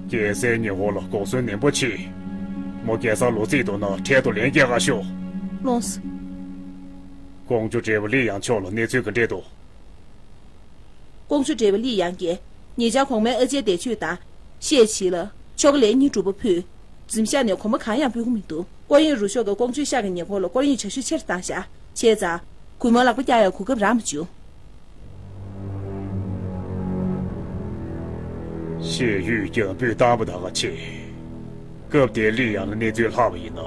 རྒྱལ་སྲས་ཉི་ཧོང་ལ་འགོག་ཟོན་ནན་པོ་བྱེད། མོ་རྒྱལ་སར་ལོ་ཚིགས་འདུག་ན་འཕྲལ་དུ་ལན་རྒྱག་ག་ཤོག་ལོངས། ཀོང་ཇོ་བགྲེས་པ་ལི་ཡང་མཆོག་ལ་གནས་ཚུལ་ག་འདྲས་འདུག་ཀོང་ཇོ་བགྲེས་པ་ལི་ཡང་གིས་ཉེ་ཆར་གོང་མའི་ཨ་ཅེ་འདས་མཆོད་དང་། བཤད་བྱས་ལ་ཆོ་ག་ལན་གཉིས་སྒྲུབ་པ་ཕུལ། གཟིམ་ཤག་ནས་གོང་མ་གང་ཡང་འབུལ་གྱི་མི་འདུག་སྐོར་གཡོག་རུ་ཤོག་གིས་ཀོང་ཇོའི་ཤག་གི་ཉེ་འཁོར་ལ་སྐོར་གཡོག་བྱ་ཤུགས་ཆེ་རུ་བཏང་བཞག་བྱས་ཙང་། གུས་མོ་ལག་པ་བཀྱག་ཡག་གོ་སྐབས་རག་མ་བྱུང་། ཤེས་ཡོན་རྒྱང་འབུད་བཏང་བ་དག་ག་ཆེ། སྐབས་དེར་ལི་ཡང་ལ་གནས་ཚུལ་ལྷག་པ་ཡིན་ན།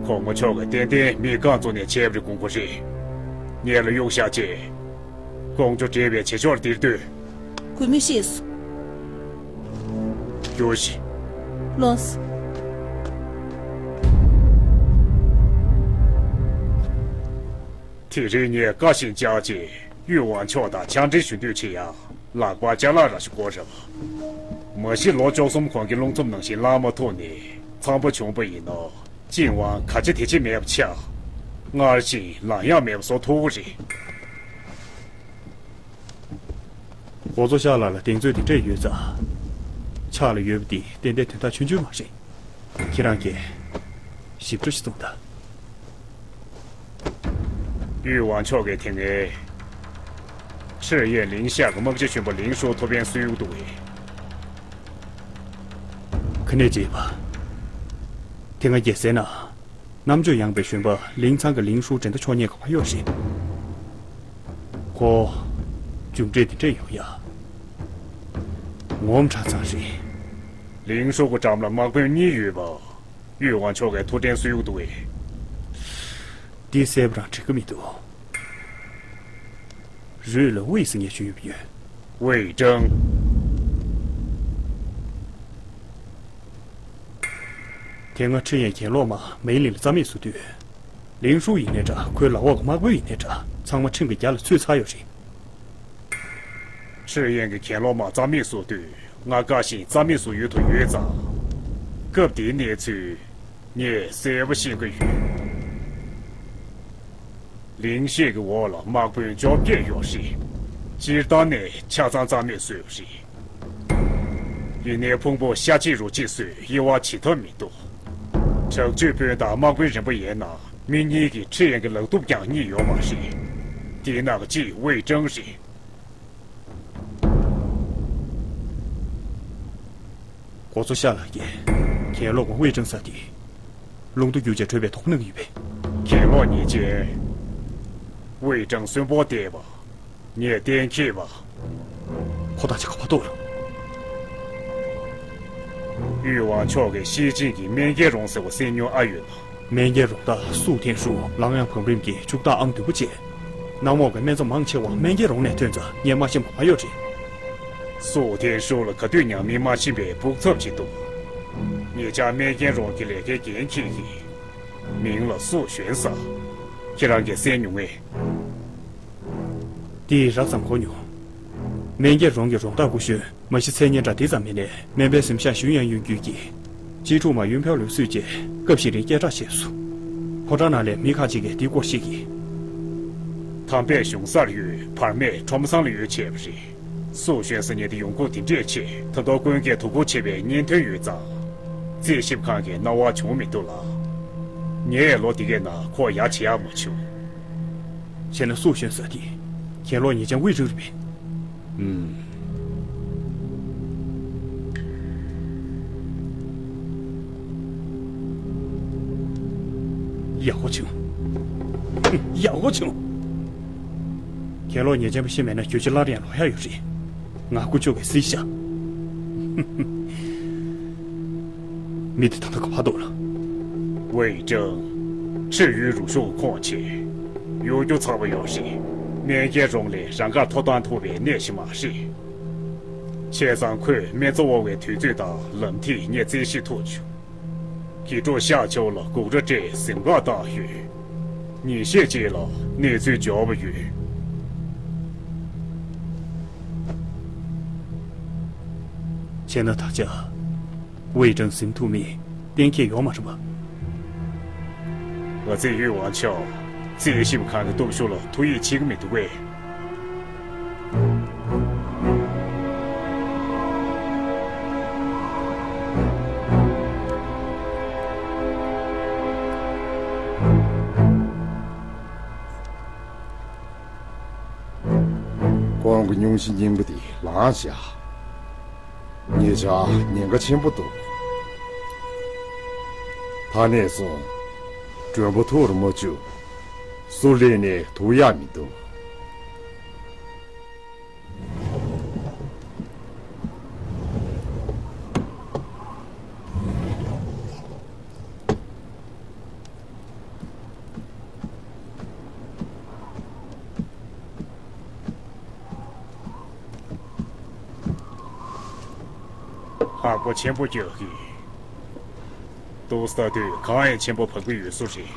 གོང་མ་མཆོག་གིས་ཏན་ཏན་མི་རྐང་བཙུགས་ནས་བྱས་པ་རེད་དགོངས་པ་རེད། ངེད་ལ་གཡུག་བཞག་བྱས། ཀོང་ཇོ་བགྲེས་པའི་བྱེད་ཕྱོགས་འདིར་ལྟོས། གུས་མོས་ཤེས་སོང་། ཡོ་ཤི། ལོངས། དེ་རིང་ངས་བཀའ་བཞིན་བཅར་རྗེས་ཡུས་ཝང་ཕྱོགས་དང་ཕྱག་འབྲེལ་ཞུ་འདོད་ཆེ་ཡང་ལག་པར་ཅ་ལག་ར་ཞིག་དགོས་རེད་བ། མ་གཞི་ལོ་བཅུ་གསུམ་གོང་གི་རླུང་འཚུབ་ནང་བཞིན་བླངས་མ་ཐུབ་ནས་ཚང་པོ་བྱུང་པ་ཡིན་ནོ། ཅིན་ཝང་ག་ཅི་དེ་ཅི་མེད་པ་ཆགས། སྔར་བཞིན་ལངས་ཡག་མེད་པ་བཟོ་ཐུབ་ཀྱི་རེད། འགོ་གཙོ་ཤག་ལགས་ལ་གདེང་ཚོད་དེ་འདྲས་ཡོད་ཙང་། ཕྱག་ལ་ཡོད་པ་འདི་ཏན་ཏན་དོན་དག་ཆུང་ཆུང་མ་རེད། ཁྱེད་རང་གིས་ཞིབ་ཕྲ་ཞིག་གསུངས་དང་། ཡུས་ཝང་མཆོག་གིས་དེ་སྔའི་ཁྲི་ཡན་ལིང་ཤག་གི་དམག་སྤྱི་གཞོན་པ་ལིང་ཧྲུའུ་ཐུགས་ཕན་གསོས་ཡོད་འདུག་གས། ག་ནས་བྱས་པ། དེ་སྔ་རྒྱལ་སའི་ནང་རྣམ་དཔྱོད་ཡངས་པའི་གཞོན་པ་ལིང་ཚང་གི་ལིང་ཧྲུའུ་འགྲན་ཟླ་ཕྱོགས་གཉིས་ཀྱི་ཕ་ཡུལ་རེད། ཁོ། མཇུག་འབྲས་འདི་འདྲས་ཡོང་ཡ། ངོ་མ་ཁྲ་ཚང་རེད། ལིང་ཧྲུའུ་གི་འགྲམ་ལ་དམག་དཔོན་གཉིས་ཡོད་པ། ཡུས་ཝང་མཆོག་གིས་ཐུགས་དྲན་གསོས་ཡོད་འདུག་གས། འདི་གསལ་པོ་རང་འགྲིག་གི་མི་འདུག་རུས་ལ་ཝེ་ཟེར་མཁན་ཞིག་ཡོད་པ་ཡོད། ཝེ་ཀྲང་། དེ་སྔ་ཁྲི་ཡན་གྱེན་ལོག་དམག་མེ་ལིང་ལ་རྩ་མེད་བཟོ་དུས། ལིང་ཧྲུའུ་ཡིན་ནའི་འདྲ་ཁོའི་ལག་འོག་གི་དམག་དཔོན་ཡིན་ནའི་འདྲ་ཚང་མ་ཁྲིམས་ཀྱི་རྒྱ་ལ་ཚུད་ཚར་ཡོད་རེད། ཁྲི་ཡན་གྱིས་གྱེན་ལོག་དམག་རྩ་མེད་བཟོ་དུས་ང་བཀའ་བཞིན་རྩ་མེད་བཟོ་ཡུལ་དུ་ཡོད་ཙང་། སྐབས་དེའི་གནས་ཚུལ་ངས་གསལ་པོ་ཤེས་ཀྱི་ཡོད། ལིང་ཤེད་ཀྱི་འོག་ལ་དམག་དཔོན་བཅོ་བརྒྱད་ཡོད་རེད། སྤྱིར་བཏང་ནས་ཆ་ཚང་རྩ་མེད་བཟོས་རེད། ཡིན་ནའི་ཕུང་པོ་ཤ་གཅིག་རུ་གཅིག་བཟོས་དབྱེ་བ་བྱེད་ཐབས་མི་འདུག་དྲག་སྤྱོད་དཔོན་དང་དམག་དཔོན་རིམ་པ་ཡིན་ན་མི་གཉིས་ཀྱིས་ཁྲི་ཡན་གྱི་ལག་གདུབ་ཀྱང་རྙེད་ཡོད་མ་རེད། དེའི་ནང་གཅིག་ཝེ་ཀྲང་རེད། འགོ་གཙོ་ཤག་ལགས་ཀྱིས་གྱེན་ལོག་པ་ཝེ་ཀྲང་ཟེར་དེ། རླུང་རྟ་རྒྱུག་བྱས་བྲོས་པའི་དོགས་སྣང་ཡོད་པས། གྱེན་ལོག་ཉེས་ཅན། ཝེ་ཀྲང་གསོན་པོ་བསྡད་པ། ངས་གཏན་འཁེལ་བ། ཁོ་ཐག་ཆོད་ག་པར་གཏོགས་ལ། ཡུས་ཝང་མཆོག་གིས་ཤེས་ཅིན་གྱི་སྨན་རྒྱལ་རོང་ཟེར་བ་གསན་མྱོང་ཨ་ཡོད་ལ། སྨན་རྒྱལ་རོང་དང་སུའུ་ཐེན་ཧྲུའུ་ལང་ཡང་བང་རིམ་གྱི་ཕྱུག་བདག་ཨང་བདུན་པོ་བཅས། གནམ་འོག་གི་སྨན་རྩྭ་མང་ཆེ་བ་སྨན་རྒྱལ་རོང་ནས་ཐོན་ཙང་ངས་མ་ཤེས་པ་ག་པར་ཡོད་རེད། སུའུ་ཐེན་ཧྲུའུ་ལ་ག་དུས་ཡང་མི་མ་ཤེས་པའི་སྦུག་ཚབ་བྱེད་འདུག་ཉེ་ཆར་སྨན་རྒྱལ་རོང་གི་ལས་ཀའི་འགན་འཁྱེར་གྱིས། མིང་ལ་སུའུ་ཞོན་ཟེར། ཁྱེད་རང་གིས་གསན་མྱོང་ངས། དེ་རགས་ཙམ་གོ་མྱོང་། སྨན་རྒྱལ་རོང་གི་རོང་བདག་སྐུ་གཞོན། མ་གཞི་མཚན་སྙན་གྲགས་དེ་ཙམ་མིན་ནས་སྨན་པའི་གཟིམ་ཤག་ཞུ་ཡང་ཡོང་རྒྱུ་གི། གཅེས་ཕྲུག་མ་ཡུན་ཕེའོ་ལུའུ་བསུས་རྗེས་སྐབས་ཤིག་རིང་སྐད་གྲགས་ཆེ་སོང་། ཕོ་བྲང་ནང་ལས་མི་ཁག་ཅིག་གིས་དེའི་སྐོར་བཤད་ཀྱིས། ཐང་པས་གཞུང་སར་ཡོད། བར་མས་ཁྲོམ་སྲང་ལ་ཡོད་བྱས་པ་རེད། སུའུ་ཞོན་ཟེར་མཁན་དེ་ཡོང་ཁུངས་དེ་འདྲས་ཆེ། ད་དུང་ཀུན་གྱིས་དོ་ཁུར་བྱེད་པའི་བརྙན་ཐུང་ཡོད་ཙང་། རྩིས་ཞིབ་ཁང་གིས་སྣང་བ་བྱུང་མི་འདུག་ལ། ངས་ལོ་དེ་གའི་ནང་ཁོ་ཡ་བྱེད་ཡག་མ་བྱུང་། བྱས་ན་སུའུ་ཞོན་ཟེར་དེ་གྱེན་ལོག་ཉེས་ཅན་དབུས་ཀྲང་རེད་པས། ཨུམ། ཡག་པོ་བྱུང་། ཡག་པོ་བྱུང་། གྱེན་ལོག་ཉེས་ཅན་པ་ཤི་མེད་ན་གྱོད་གཞི་སླར་ཡང་ལོག་ཡག་ཡོད་རེད། ང་ཀུ་ཅོ་གིས་གཟིགས་ཤག་མི་དེ་ད་ལྟ་ག་པར་འདུག་ལ། ཝེ་ཀྲང་། ཁྲིན་ཡུའེ་རུ་ཤོག་གི་ཁོངས་ཆེ། གཡོ་སྒྱུ་ཚ་པོ་ཡོད་རེད། སྨན་རྒྱལ་རོང་ལས་རང་དགར་ཐོབ་ཐང་ཐོབ་པའི་གནས་ཤིག་མ་རེད། བྱས་ཙང་ཁོས་སྨན་རྩྭ་དབོར་བའི་དུས་ཚོད་དང་ལམ་ཐིག་ངས་རྩད་ཞིབ་ཐུབ་བྱུང་། གྱེས་ཕྲུག་ཤ་ཆེ་བ་ལ་སྒུག་ར་སྤྲད་གཟིམ་འགག་བཏང་ཡོད། ཉིན་ཤས་རྗེས་ལ་གནས་ཚུལ་འབྱོར་བ་ཡོད། བྱས་ན་ད་ཆ། ཝེ་ཀྲང་གཟིམ་ཐུབ་མིན་གཏན་འཁེལ་ཡོད་མ་རེད་པ། ང་ཚོས་ཡུས་ཝང་ཆའོ་རྩིས་ཞིབ་ཁང་གི་སྟོབས་ཤུགས་ལ་ཐུགས་ཡིད་ཆེས་ཀྱི་མི་འདུག་གས། ཁོང་གི་སྙུང་གཞི་རྙིང་པ་དེ་ལངས་བཞག་ཉེ་ཆར་ཉེན་ཁ་ཆེན་པོ་འདུག་ད་ནས་བཟུང་མགྲོན་པོ་ཐུག་རུ་མ་བཅུག་སུ་སླེབས་ནས་འདུག་ཡག་མི་འདུག་ཧ་གོ་ཆེན་པོ་རྒྱག་གི། ཏོག་ཙམ་དུས་གང་ཡང་ཆེན་པོ་བབས་ཀྱི་ཡོད་བཟོ་རེད།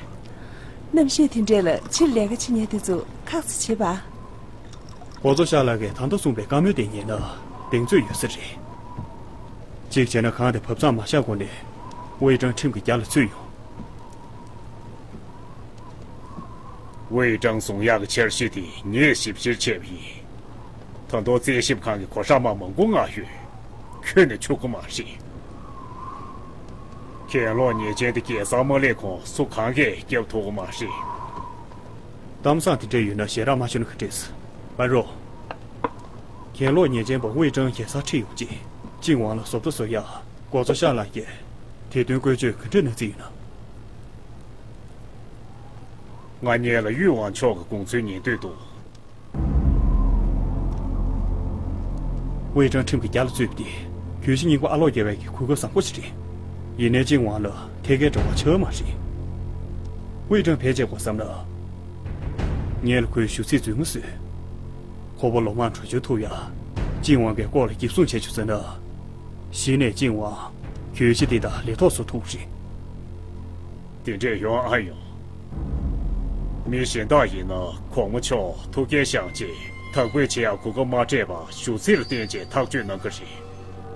གནམ་གཤིས་དེ་འདྲས་ལ་ཕྱིར་ལས་ཀ་བྱེད་མཁན་དེ་ཚོ་ཁག་ཙམ་བྱེད་པ། ཨོ་ཙོ་ཤ་ལགས་ཀྱིས་ད་ལྟ་གསུངས་པའི་བཀའ་མོལ་དེ་ཉན་ན་གདེང་ཚོད་ཡོད་ས་རེད། གཅིག་བྱས་ན་གང་དེ་བབ་མཚམས་མ་བཞག་གོང་ནས་ཝེ་ཀྲང་ཁྲིམས་ཀྱི་རྒྱ་ལ་ཚུད་ཡོང་། ཝེ་ཀྲང་བཟུང་ཡག་གི་འཆར་གཞི་དེ་ངས་ཞིབ་བཤེར་བྱས་པ་ཡིན། ད་དུང་རྩིས་ཞིབ་ཁང་གི་གོ་སྐབས་མང་པོ་མངགས་ཡོད། ཁྱོན་ནས་ཆོག་གི་མ་རེད། གྱེན་ལོག་ཉེས་ཅན་དེ་རྒྱལ་སར་མ་སླེབས་གོང་སུ་གང་གིས་སྐྱོབ་ཐུབ་ཀྱི་མ་རེད། གཏམ་བཟང་དེ་འདྲ་ཡོད་ན་ཞལ་རག་མ་ཞུ་ན་ག་འགྲིག་ཨ་རོ། གྱེན་ལོག་ཉེས་ཅན་པ་ཝེ་ཀྲང་རྒྱལ་སར་ཁྲིད་ཡོང་རྗེས་ཅིན་ཝང་ལ་བཟོ་ལྟ་བཟོ་ཡག་ཨོ་ཙོ་ཤ་ལགས་ཀྱིས་དེ་དོན་བཀོལ་སྤྱོད་ག་འདྲ་གནང་རྩིས་ཡོད་ན། ང་གཉིས་ལ་ཡུས་ཝང་ཕྱོགས་ཀྱི་དགོངས་ཚུལ་ཉན་འདོད་འདུག་ཝེ་ཀྲང་ཁྲིམས་ཀྱི་རྒྱ་ལ་ཚུད་པ་དེ་གྱོད་གཞི་རྙིང་པ་ཨ་ལོག་རྒྱག་པའི་གི་གོ་སྐབས་བཟང་པོ་ཞིག་རེད། ཡིན་ནའི་ཅིན་ཝང་ལ་ཐད་ཀའི་འབྲེལ་བ་ཆགས་མ་རེད། ཝེ་ཀྲང་ཕལ་ཆེར་གོ་བསམ་ན། ངས་ལ་ཁོའི་ཞུ་ཚིག་རྫུན་མ་བཟོས། ཁོ་པ་ལོ་མང་བྲོས་བྱོལ་ཐུབ་ཡ། ཅིན་ཝང་གི་སྐོར་ལ་འགྱིག་སྲུང་བྱས་བྱུང་ཟེར་ན། གཞི་ནས་ཅིན་ཝང་གྱོད་གཞི་འདི་དག་ལས་ཐོག་བཟོ་ཐུབ་རེད། དེ་འདྲས་ཡོང་ཨ་ཡོང་། མི་གཞན་དག་ཡིན་ན་གོང་མ་མཆོག་ཐུགས་འགན་བཞེས་རྗེས་དག་པོས་བྱེད་ཡག་གོ་སྐབས་མ་སྤྲད་པར་ཞུ་ཚིག་ལ་བརྟེན་བྱས་ཐག་གཅོད་གནང་གི་རེད།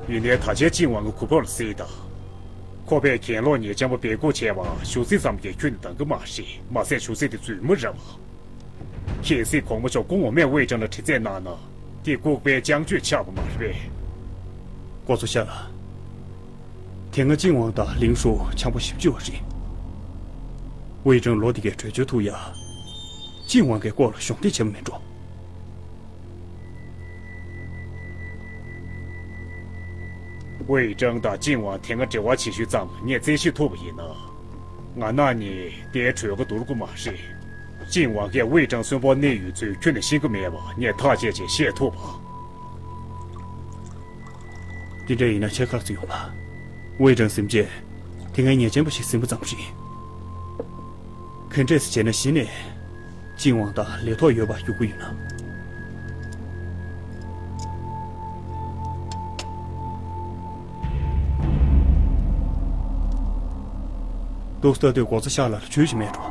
ཡིན་ནའི་ད་ཆའི་ཅིན་ཝང་གི་གོ་བབ་ལ་གཟིགས་དང་། ཁོ་པས་གྱེན་ལོག་ཉེས་ཅན་པ་འབོད་སྐུལ་བྱས་པ་ཞུ་ཚིག་ཙམ་གྱིས་ཁྱོན་ནས་འདང་གི་མ་རེད། མ་ཟད་ཞུ་ཚིག་དེ་རྫུན་མ་རེད་བ། གལ་སྲིད་གོང་མ་མཆོག་སྐུ་ངོ་མས་ཝེ་ཀྲང་ལ་དྲི་རྩད་གནང་ན་དེ་ལྐུགས་པའི་བསྐྱང་བརྗོད་ཆགས་པ་མ་རེད་པས། ཨོ་ཙོ་ཤ་ལགས། དེ་སྔ་ཅིན་ཝང་དང་ལིང་ཧྲུའུ་འཆམ་པོ་ཞེ་པོ་ཅིག་ཡོད་རེད། ཝེ་ཀྲང་ལོ་འདི་གའི་བྲོས་བྱོལ་ཐུབ་ཡ། ཅིན་ཝང་གི་སྐོར་ལ་གཞོགས་འདེགས་བྱས་པ་མིན་འགྲོ། ཝེ་ཀྲང་དང་ཅིན་ཝང་དེ་སྔ་འབྲེལ་བ་བྱེད་ཤུལ་ཙམ་ངས་རྩད་ཞིབ་ཐུབ་པ་ཡིན་ན། ང་རང་གཉིས་དེར་བྲོས་ཀྱི་འདུག་གི་མ་རེད། ཅིན་ཝང་གིས་ཝེ་ཀྲང་གསོན་པོར་གནས་ཡོད་ཚུལ་ཁྱོན་ནས་ཤེས་ཀྱི་མེད་པ་ངས་ཐག་བཅད་བྱས་བཤད་ཐུབ་པ། དེ་འདྲ་ཡིན་ན་ཁྱེད་ག་རེ་ཟེར་ཡོང་ལ། ཝེ་ཀྲང་གཟིམ་རྗེས་དེ་སྔའི་ཉེས་ཅན་པ་ཞིག་ཟིན་པ་ཙམ་རེད། ག་འདྲས་བྱས་ན་གཞི་ནས་ཅིན་ཝང་དང་ལས་ཐོག་ཡོད་པར་འགྱུར་གྱི་ཡོད་ན། ཏོག་ཙམ་ལྟ་དུས་འགོག་རྩོད་ཤག་ལ་ལ་ཇུས་ཤིག་མེད་འགྲོ།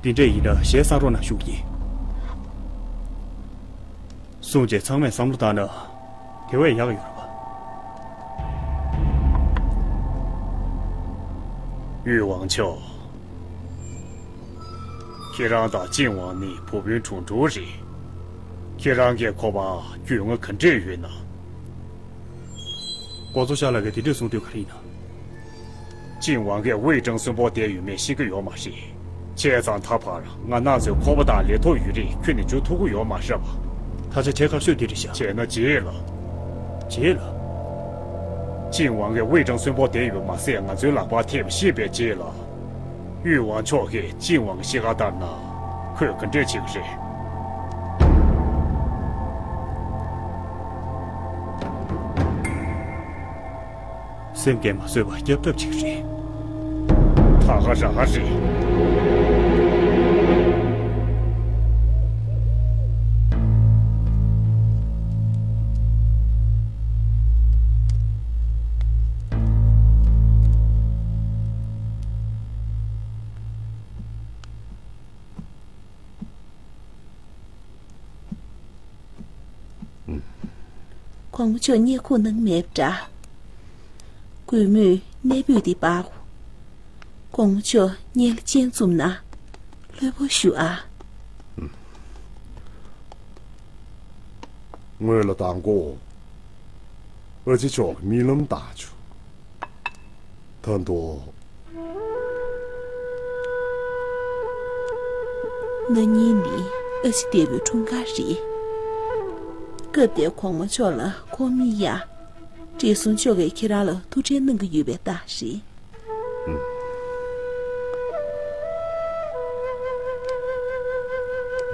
འདི་འདྲས་ཡིན་ན་གཞས་བསང་རོགས་གནང་ཞུ་གི་ཡིན། གསུངས་རྗེས་ཚང་མས་བསམ་བློ་བཏང་ན་དེ་བས་ཡག་ཡོད་རེད་པ། ཡུས་ཝང་ཆོ། ཁྱེད་རང་དང་ཅིན་ཝང་ནི་བུ་སྤུན་གྲོགས་གྲོགས་རེད། ཁྱེད་རང་གིས་ཁོ་པ་རྒྱུས་མངའ་ག་འདྲས་ཡོད་ན། ཀོ་ཚོ་ཤ་ལགས་ཀྱིས་དེ་འདྲས་གསུང་དུས་ག་རེ་ཡིན་ན། ཅིན་ཝང་གིས་ཝེ་ཀྲང་གསོན་པོ་བསྡད་ཡོད་མེད་ཤེས་ཀྱི་ཡོད་མ་རེད། བྱས་ཙང་ད་བར་ང་རང་ཚོས་ཁོ་པ་དང་ལས་ཐོག་ཡོད་རིགས་ཁྱོན་ནས་འཇུ་ཐུབ་ཀྱི་ཡོད་མ་རེད་པ། ད་ཆ་ཁྲལ་ཁར་སོད་དེ་རེད་ཤག་བྱས་ན་རྗེས་ལ། རྗེས་ལ། ཅིན་ཝང་གིས་ཝེ་ཀྲང་གསོན་པོ་བསྡད་ཡོད་མ་ཟད་ང་ཚོའི་ལག་པར་ཐེབས་ཤེས་པའི་རྗེས་ལ། ཡུས་ཝང་མཆོག་གིས་ཅིན་ཝང་གི་གཤིས་ཀ་ལྟར་ན་ཁོས་ག་འདྲས་བྱེད་ཀྱི་རེད། སེམས་ཀྱིས་མ་བཟོད་པར་སྐྱབས་གྲབས་བྱེད་ཀྱི་རེད། ད་ག་རང་རེད། གོང་མ་མཆོག་བརྙས་ཁུངས་གནང་མེད་པ་འདྲ། གུས་མོས་གནས་སྤོས་དེ་སྤར། གོང་མ་མཆོག་བརྙས་ལ་སྤྱན་བཙུམ་ན་ལྷོད་པོ་ཞུ་ཨ། སྔོན་ལ་མདང་དགོང་ཨ་ཅེ་མཆོག་གི་རྨི་ལམ་བཏང་བྱུང་། ད་དུང་། ན་ནིང་ནི་ཨ་ཅེ་འདས་པོའི་འཁྲུངས་སྐར་རེད། སྐབས་དེར་གོང་མ་མཆོག་ལ་ཁོང་རྨིས་ཡ། བགྲེས་སོང་མཆོག་གིས་ཁྱེད་རང་ལ་ཐུགས་ཁྲལ་གནང་གི་ཡོད་པའི་རྟགས་རེད།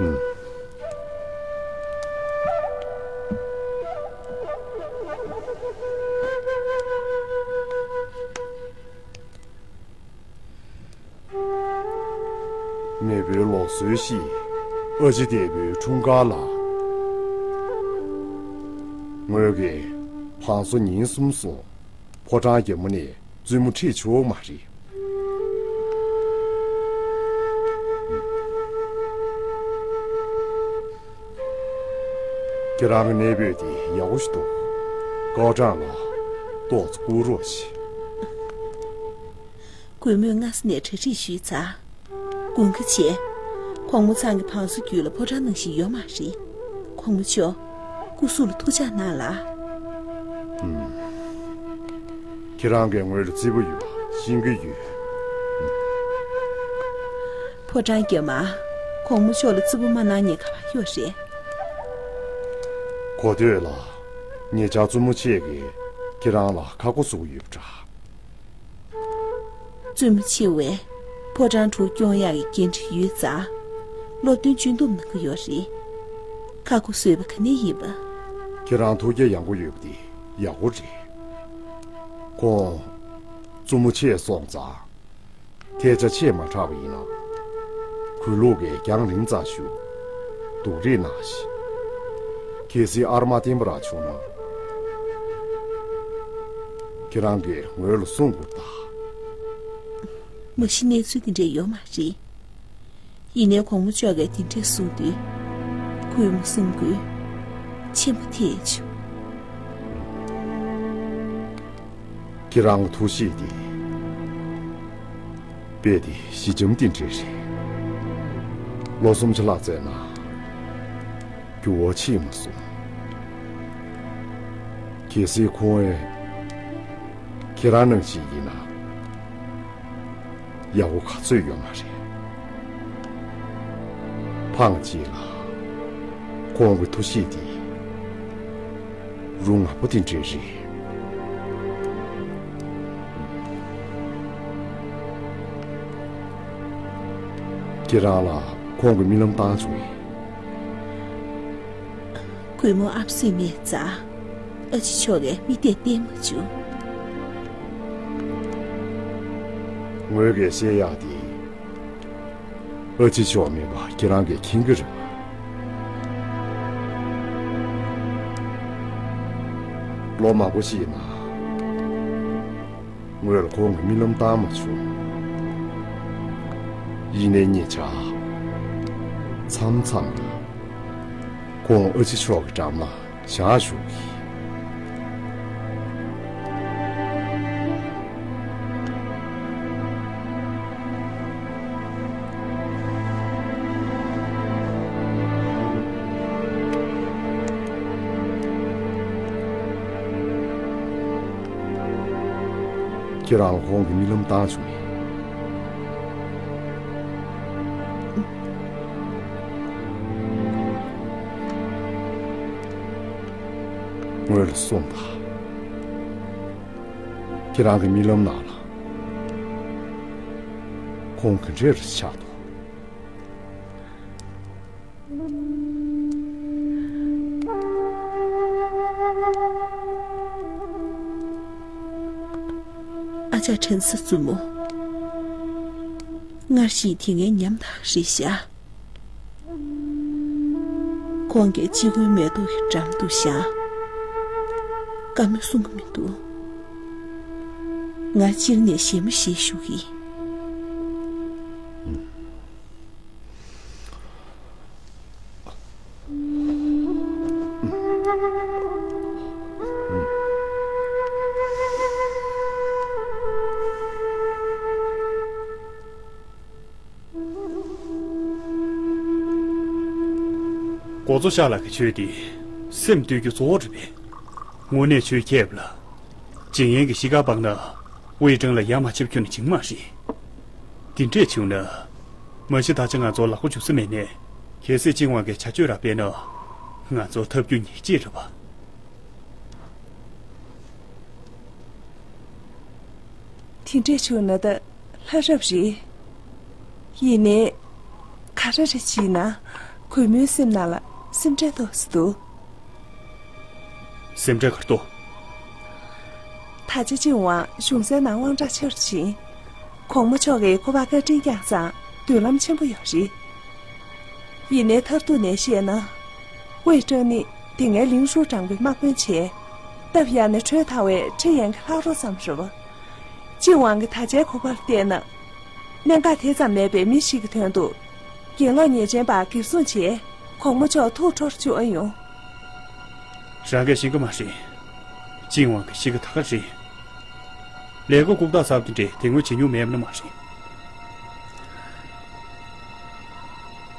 ཨུམ། ཨུམ། མེས་པོའི་ལུགས་སྲོལ་བཞིན་ཨ་ཅེ་འདས་པོའི་འཁྲུངས་སྐར་ལ། ངོས་ཀྱིས་བང་སོ་ཉིན་གསུམ་སོང་ཕོ་བྲང་རྒྱལ་མོ་ནས་བཙུན་མོ་ཁྲིད་བྱུང་མ་རེད། ཁྱེད་རང་གི་གནས་སྤོས་དེ་ཡག་པོ་ཞིག་འདུག་ཀའོ་ཀྲང་ལགས། ཏོག་ཙམ་བསྐུར་རོགས་བྱེད། གུས་མོས་སྔ་ས་ནས་གྲ་སྒྲིག་ཞུས་ཚར། དགུན་ཁ་ཆེ། གོང་མ་ཚང་གི་བང་སོ་རྒྱུད་ལ་ཕོ་བྲང་གནང་བཞིན་ཡོད་མ་རེད། གོང་མ་མཆོག་སྐུ་གཟུགས་ལ་ཐུགས་ཅག་གནང་ལ། ཨུམ། ཁྱེད་རང་གིས་ངོས་ལ་བརྩེ་པོ་ཡོད་པ་ཤེས་ཀྱི་ཡོད། ཕོ་བྲང་རྒྱབ་མ། གོང་མ་མཆོག་ལ་བརྩེ་པོ་མ་གནང་མཁན་ག་པར་ཡོད་རེད། གོ་ཐོས་ལ། ཉེ་ཆར་བཙུན་མོ་ཁྱེད་ཀྱིས་ཁྱེད་རང་ལ་ཁ་སྒོ་བཟོ་གི་ཡོད་པ་འདྲ། བཙུན་མོ་ཆེ་བས་ཕོ་བྲང་དྲུག་སྐྱོང་ཡག་གི་འགན་འཁྲི་ཡོད་ཙང་། སློབ་སྟོན་གཅུན་འདོམས་གནང་གི་ཡོད་རེད། ཁ་སྒོ་བཟོས་པ་ག་ནས་ཡིན་པ། ཁྱེད་རང་ཐུགས་རྒྱལ་ཡངས་པོ་ཡོད་པ་དེ་ཡག་པོ་རེད། ཁོང་། བཙུན་མོ་ཆེ་སོང་ཙང་། ཐལ་ཆ་ཆེས་མ་དྲགས་པ་ཡིན་ན། གུས་ལུགས་ཀྱིས་རྒྱང་རིང་ཙམ་བཞུགས། སྡུག་རུས་གནང་ཞིག་གལ་སྲིད་ཨར་མ་བརྟན་པོ་རང་བྱུང་ན། ཁྱེད་རང་གིས་ངོས་ལ་གསུང་དགོས་ད། མ་གཞི་གནས་ཚུལ་དེ་འདྲ་ཡོད་མ་རེད། ཡིན་ནའི་གོང་མ་མཆོག་གིས་དེ་འདྲ་གསུངས་དུས། གུས་མོ་སེམས་འགུལ་ཆེན་པོ་ཐེབས་བྱུང་། ཁྱེད་རང་གི་ཐུགས་གཤིས་དེ། དཔེ་དེ་ཞི་འཇམ་དེ་འདྲ་རེད། ལོ་སུམ་ཅུ་ལྷག་བཙལ་ན། འགྱུར་བ་ཕྱིན་མ་སོང་། གལ་སྲིད་ཁོང་ཨེ། ཁྱེད་རང་ནང་བཞིན་ཡིན་ན། ཡག་པོ་ག་ཚོད་ཡོད་མ་རེད། ཕངས་གཅིག་ལ། ཁོང་གི་ཐུགས་གཤིས་དེ། རུ་ང་པོ་དེ་འདྲ་རེད། ཁྱེད་རང་ལ་ཁོང་གི་རྨི་ལམ་བཏང་བྱུང་ཡིན། གུས་མོ་ཨབ་སུས་མེད་ཙང་། ཨ་ཅེ་མཆོག་གིས་རྨི་ལྟས་བསྟན་མ་བྱུང་། ངོས་ཀྱིས་བཤད་ཡག་དེ། ཨ་ཅེ་མཆོག་མིན་པ་ཁྱེད་རང་གིས་མཁྱེན་གྱི་རེད་པ། ལོ་མང་པོ་ཞིག་ནང་། ངོས་ལ་ཁོང་གི་རྨི་ལམ་བཏང་མ་བྱུང་། ཡིན་ནའི་ངས་ཇ་མཚམས་མཚམས་ལ་ཁོང་ཨ་ཅེ་མཆོག་གི་འགྲམ་ལ་བཞག་བཞུགས་ཀྱི། ཁྱེད་རང་ལ་ཁོང་གི་རྨི་ལམ་བཏང་བྱུང་ངས། ངོས་ལ་གསུངས་དང་། ཁྱེད་རང་གི་རྨི་ལམ་ནང་ལ་ཁོང་ག་འདྲས་རེ་ཆགས་འདུག། ཨ་ཅག་ཁྲེན་ས་བཙུན་མོ། སྔར་བཞིན་དེ་སྔའི་ཉམ་ཐག་རེད་ཤག། ཁོང་གིས་སྤྱི་བོའི་མེ་ཏོག་གི་འགྲམ་དུ་བཞག། བཀའ་མོལ་གསུང་གི་མི་འདུག། ང་སྤྱིར་ནས་ཞེ་མོ་ཞེ་ཞུ་གི། འགོ་གཙོ་ཤཱཀ་ལགས་ཀྱིས་ཆོས་འདི་སེམས་གཏོད་རྒྱུ་གཙོ་བོ་རེད་པས། དངོས་གནས་ཆོས་ཁྱད་པར་ལ། ཇིང་ཡན་གྱི་གཤིས་ཀ་སྤངས་ན་ཝེ་ཀྲང་ལ་ཡ་མ་བྱེད་ཁྱོན་ནས་བྱིང་མ་རེད། འདི་འདྲས་བྱུང་ན། མ་གཞི་ད་ཆ་ང་ཚོར་ལག་པ་འཇུ་ས་མེད་ནས། གལ་སྲིད་ཅིན་ཝང་གིས་བྱ་སྤྱོད་ར་སྤེལ་ན། ང་ཚོར་ཐབས་སྐྱོ་ཉག་གཅིག་རེད་པ། དེ་འདྲས་བྱུང་ན་ད་ལྷ་རབ་རེད། ཡིན་ནའི། ག་རེ་རེད་བྱས་ན། གུས་མོའི་སེམས་ནང་ལ་སེམས་ཁྲལ་ཏོག་ཙམ་འདུག། སེམས་ཁྲལ་ག་རེ་འདུག། ད་ཆ་ཅིན་ཝང་གཞུང་སའི་ནང་དབང་དྲག་ཆེ་རུ་ཕྱིན། གོང་མ་མཆོག་གིས་ཁོ་པར་བཀའ་དྲིན་བསྐྱངས་ཙང་མདུན་ལམ་ཆེན་པོ་ཡོད་རེད། ཡིན་ནའི་མཐར་ཐུག་ནས་བཤད་ན། ཝེ་ཀྲང་ནི་དེ་སྔའི་ལིང་ཧྲུའུ་ཀྲང་པའི་དམག་དཔོན་བྱས། སྟབས་ཡག་ནས་ཁྲོན་ཐང་བའི་ཁྲི་ཡན་གྱི་ལྷག་རོགས་ཙམ་རེད་པ། ཅིན་ཝང་གི་ད་ཆའི་གོ་སྐབས་བལྟས་ན། གནད་འགག་དེ་ཙམ་མེད་པའི་མི་ཞིག་གི་དོན་དུ། གྱེན་ལོག་ཉེས་ཅན་པ་འགེབས་སྲུང་བྱས། གོང་མ་མཆོག་ཐུགས་ཁྲོ་རུ་བཅུག་ཨ་ཡོང་། རང་གིས་ཤེས་ཀྱི་མ་རེད། ཅིན་ཝང་གི་གཤིས་ཀ་ད་ག་རེད། ལས་ཀ་ལྐུགས་རྟགས་གསར་པ་དེ་འདྲས་དེ་སྔོན་བྱེད་མྱོང་མེད་པ་ནི་མ་རེད།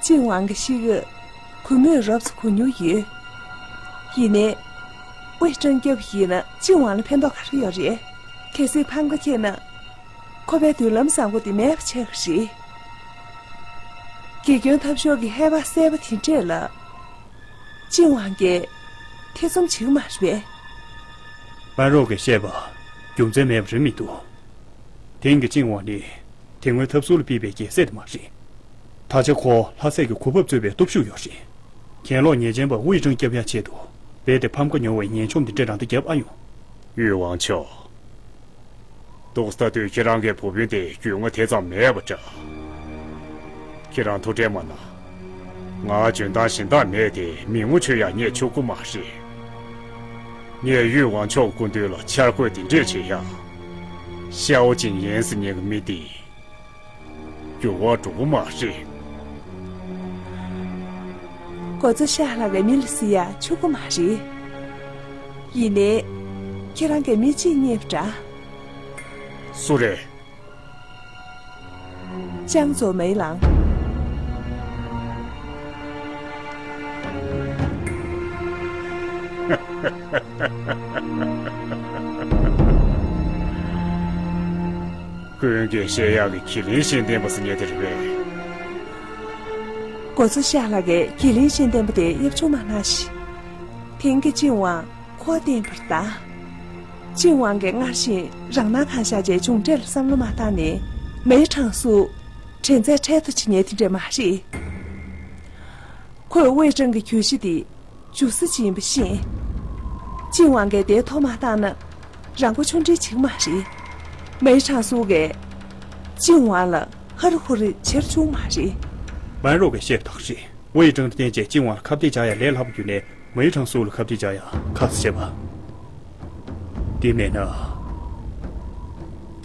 ཅིན་ཝང་གི་གཤིས་ཀ་གུས་མོས་རོབ་ཙམ་གོ་མྱོང་ཡོད། ཡིན་ནའི། ཝེ་ཀྲང་སྐྱབས་ཡིན་ན་ཅིན་ཝང་ལ་ཕན་ཐོགས་ག་རེ་ཡོད་རེད། གལ་སྲིད་ཕམ་ཁ་འཁྱེར་ན། ཁོ་པའི་མདུན་ལམ་བཟང་པོ་དེ་མེད་པ་ཆགས་ཀྱི་རེད། དགེ་སྐྱོན་ཐབས་ཤོར་གྱི་ཧེ་བག་གསལ་པོ་དེ་འདྲས་ལ། ཅིན་ཝང་གིས་ཐེ་ཚོམ་བྱེད་ཀྱི་མ་རེད་པས། ཝན་རོག་གིས་བཤད་པ་རྒྱུ་མཚན་མེད་པ་རེད་མི་འདུག། དེང་གི་ཅིན་ཝང་ནི་དེ་སྔོན་འཐབ་རྩོད་ལ་ཕུད་པའི་རྒྱལ་སྲས་དེ་མ་རེད། ད་ཆ་ཁོ་ལྷ་སྲས་ཀྱི་གོ་འབབ་རྩོད་པའི་སྟོབས་ཤུགས་ཡོད་རེད། གྱེན་ལོག་ཉེས་ཅན་པ་ཝུའེ་ཀྲང་སྐྱོབ་ཡག་ཆེད་དུ་རྦད་དེ་ཕམ་ཁ་ཉོ་བའི་ངན་ཕྱོགས་འདི་འདྲ་རང་ད་རྒྱབ་ཨ་ཡོང་། ཡུས་ཝང་མཆོག། ཏོག་ཙམ་ལྟ་དུས་ཁྱེད་རང་གི་བུ་སྤུན་དེ་རྒྱུས་མངའ་དེ་ཙམ་མེད་པ་འདྲ། ཁྱེད་རང་ཐུགས་ཁྲལ་མ་གནང་། ང་འཇོན་ཐང་གཞན་དག་མེད་དེ་མི་ངོ་ཆོད་ཡག་རྙེད་ཆོག་གི་མ་རེད། ངས་ཡུས་ཝང་མཆོག་སྐུ་མདུན་ལ་འཆར་འགོད་དེ་འདྲས་བྱེད་ཡག། ཤའོ་ཅིན་ཡན་ཟེར་མཁན་གྱི་མི་དེ། འགྱུར་བ་འགྲོ་གི་མ་རེད། འགོ་གཙོ་ཤཱཀ་ལགས་ཀྱི་མི་ལ་གཟིགས་ཡག་ཆོག་གི་མ་རེད། ཡིན་ནའི། ཁྱེད་རང་གིས་མི་གཅིག་རྙེད་པ་འདྲ། སུ་རེད། ཅང་ཙོ་མེ་ལང་། ཀུན་གྱིས་བཤད་ཡག་གི་གྱི་ལིང་ཤེས་ལྡན་པ་ཟེར་མཁན་དེ་རེད་པས། འགོ་གཙོ་ཤཱཀ་ལགས་ཀྱིས་གྱི་ལིང་ཤེས་ལྡན་པ་དེ་ཡབ་ཆུང་མ་གནང་ཞིག། དེང་གི་ཅིན་ཝང་ཁོ་བསྟན་པར་གདའ། ཅིན་ཝང་གིས་སྔར་བཞིན་རང་སྣང་གང་ཤར་བྱས་མཇུག་འབྲས་ལ་བསམ་བློ་མ་བཏང་ནས་མེའི་ཁྲང་སུ་དྲན་ཚད་འཕྲལ་དུ་བྱེད་མཁན་དེ་འདྲས་མ་རེད། ཁོས་ཝེ་ཀྲང་གི་གྱོད་གཞི་དེ་འཇུ་ས་ཅིག་ཡིན་པ་ཤེས། ཅིན་ཝང་གིས་དེའི་ཐོག་མ་བཏང་ན་རང་མགོ་ཆུང་འདྲིས་བྱེད་ཀྱི་མ་རེད། མེའི་ཁྲང་སུ་གིས་ཅིན་ཝང་ལ་ཧ་རུ་ཧུ་རུ་བྱེད་རུ་བཅུག་མ་རེད། ཝན་རོག་གིས་བཤད་པ་དག་རེད། ཝེ་ཀྲང་དང་བསྟན་བཅས་ཅིན་ཝང་ལ་ཁ་གཏད་བྱ་ཡག་ལས་སླ་པོ་བརྒྱུད་ནས། མེའི་ཁྲང་སུ་ལ་ཁ་གཏད་བྱ་ཡག་ཁག་ཆེ་བ། དེ་མེད་ན།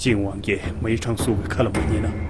ཅིན་ཝང་གིས་མའི་ཁྲང་སུའུ་གི་ཁ་ལ་མ་ཉན་ན།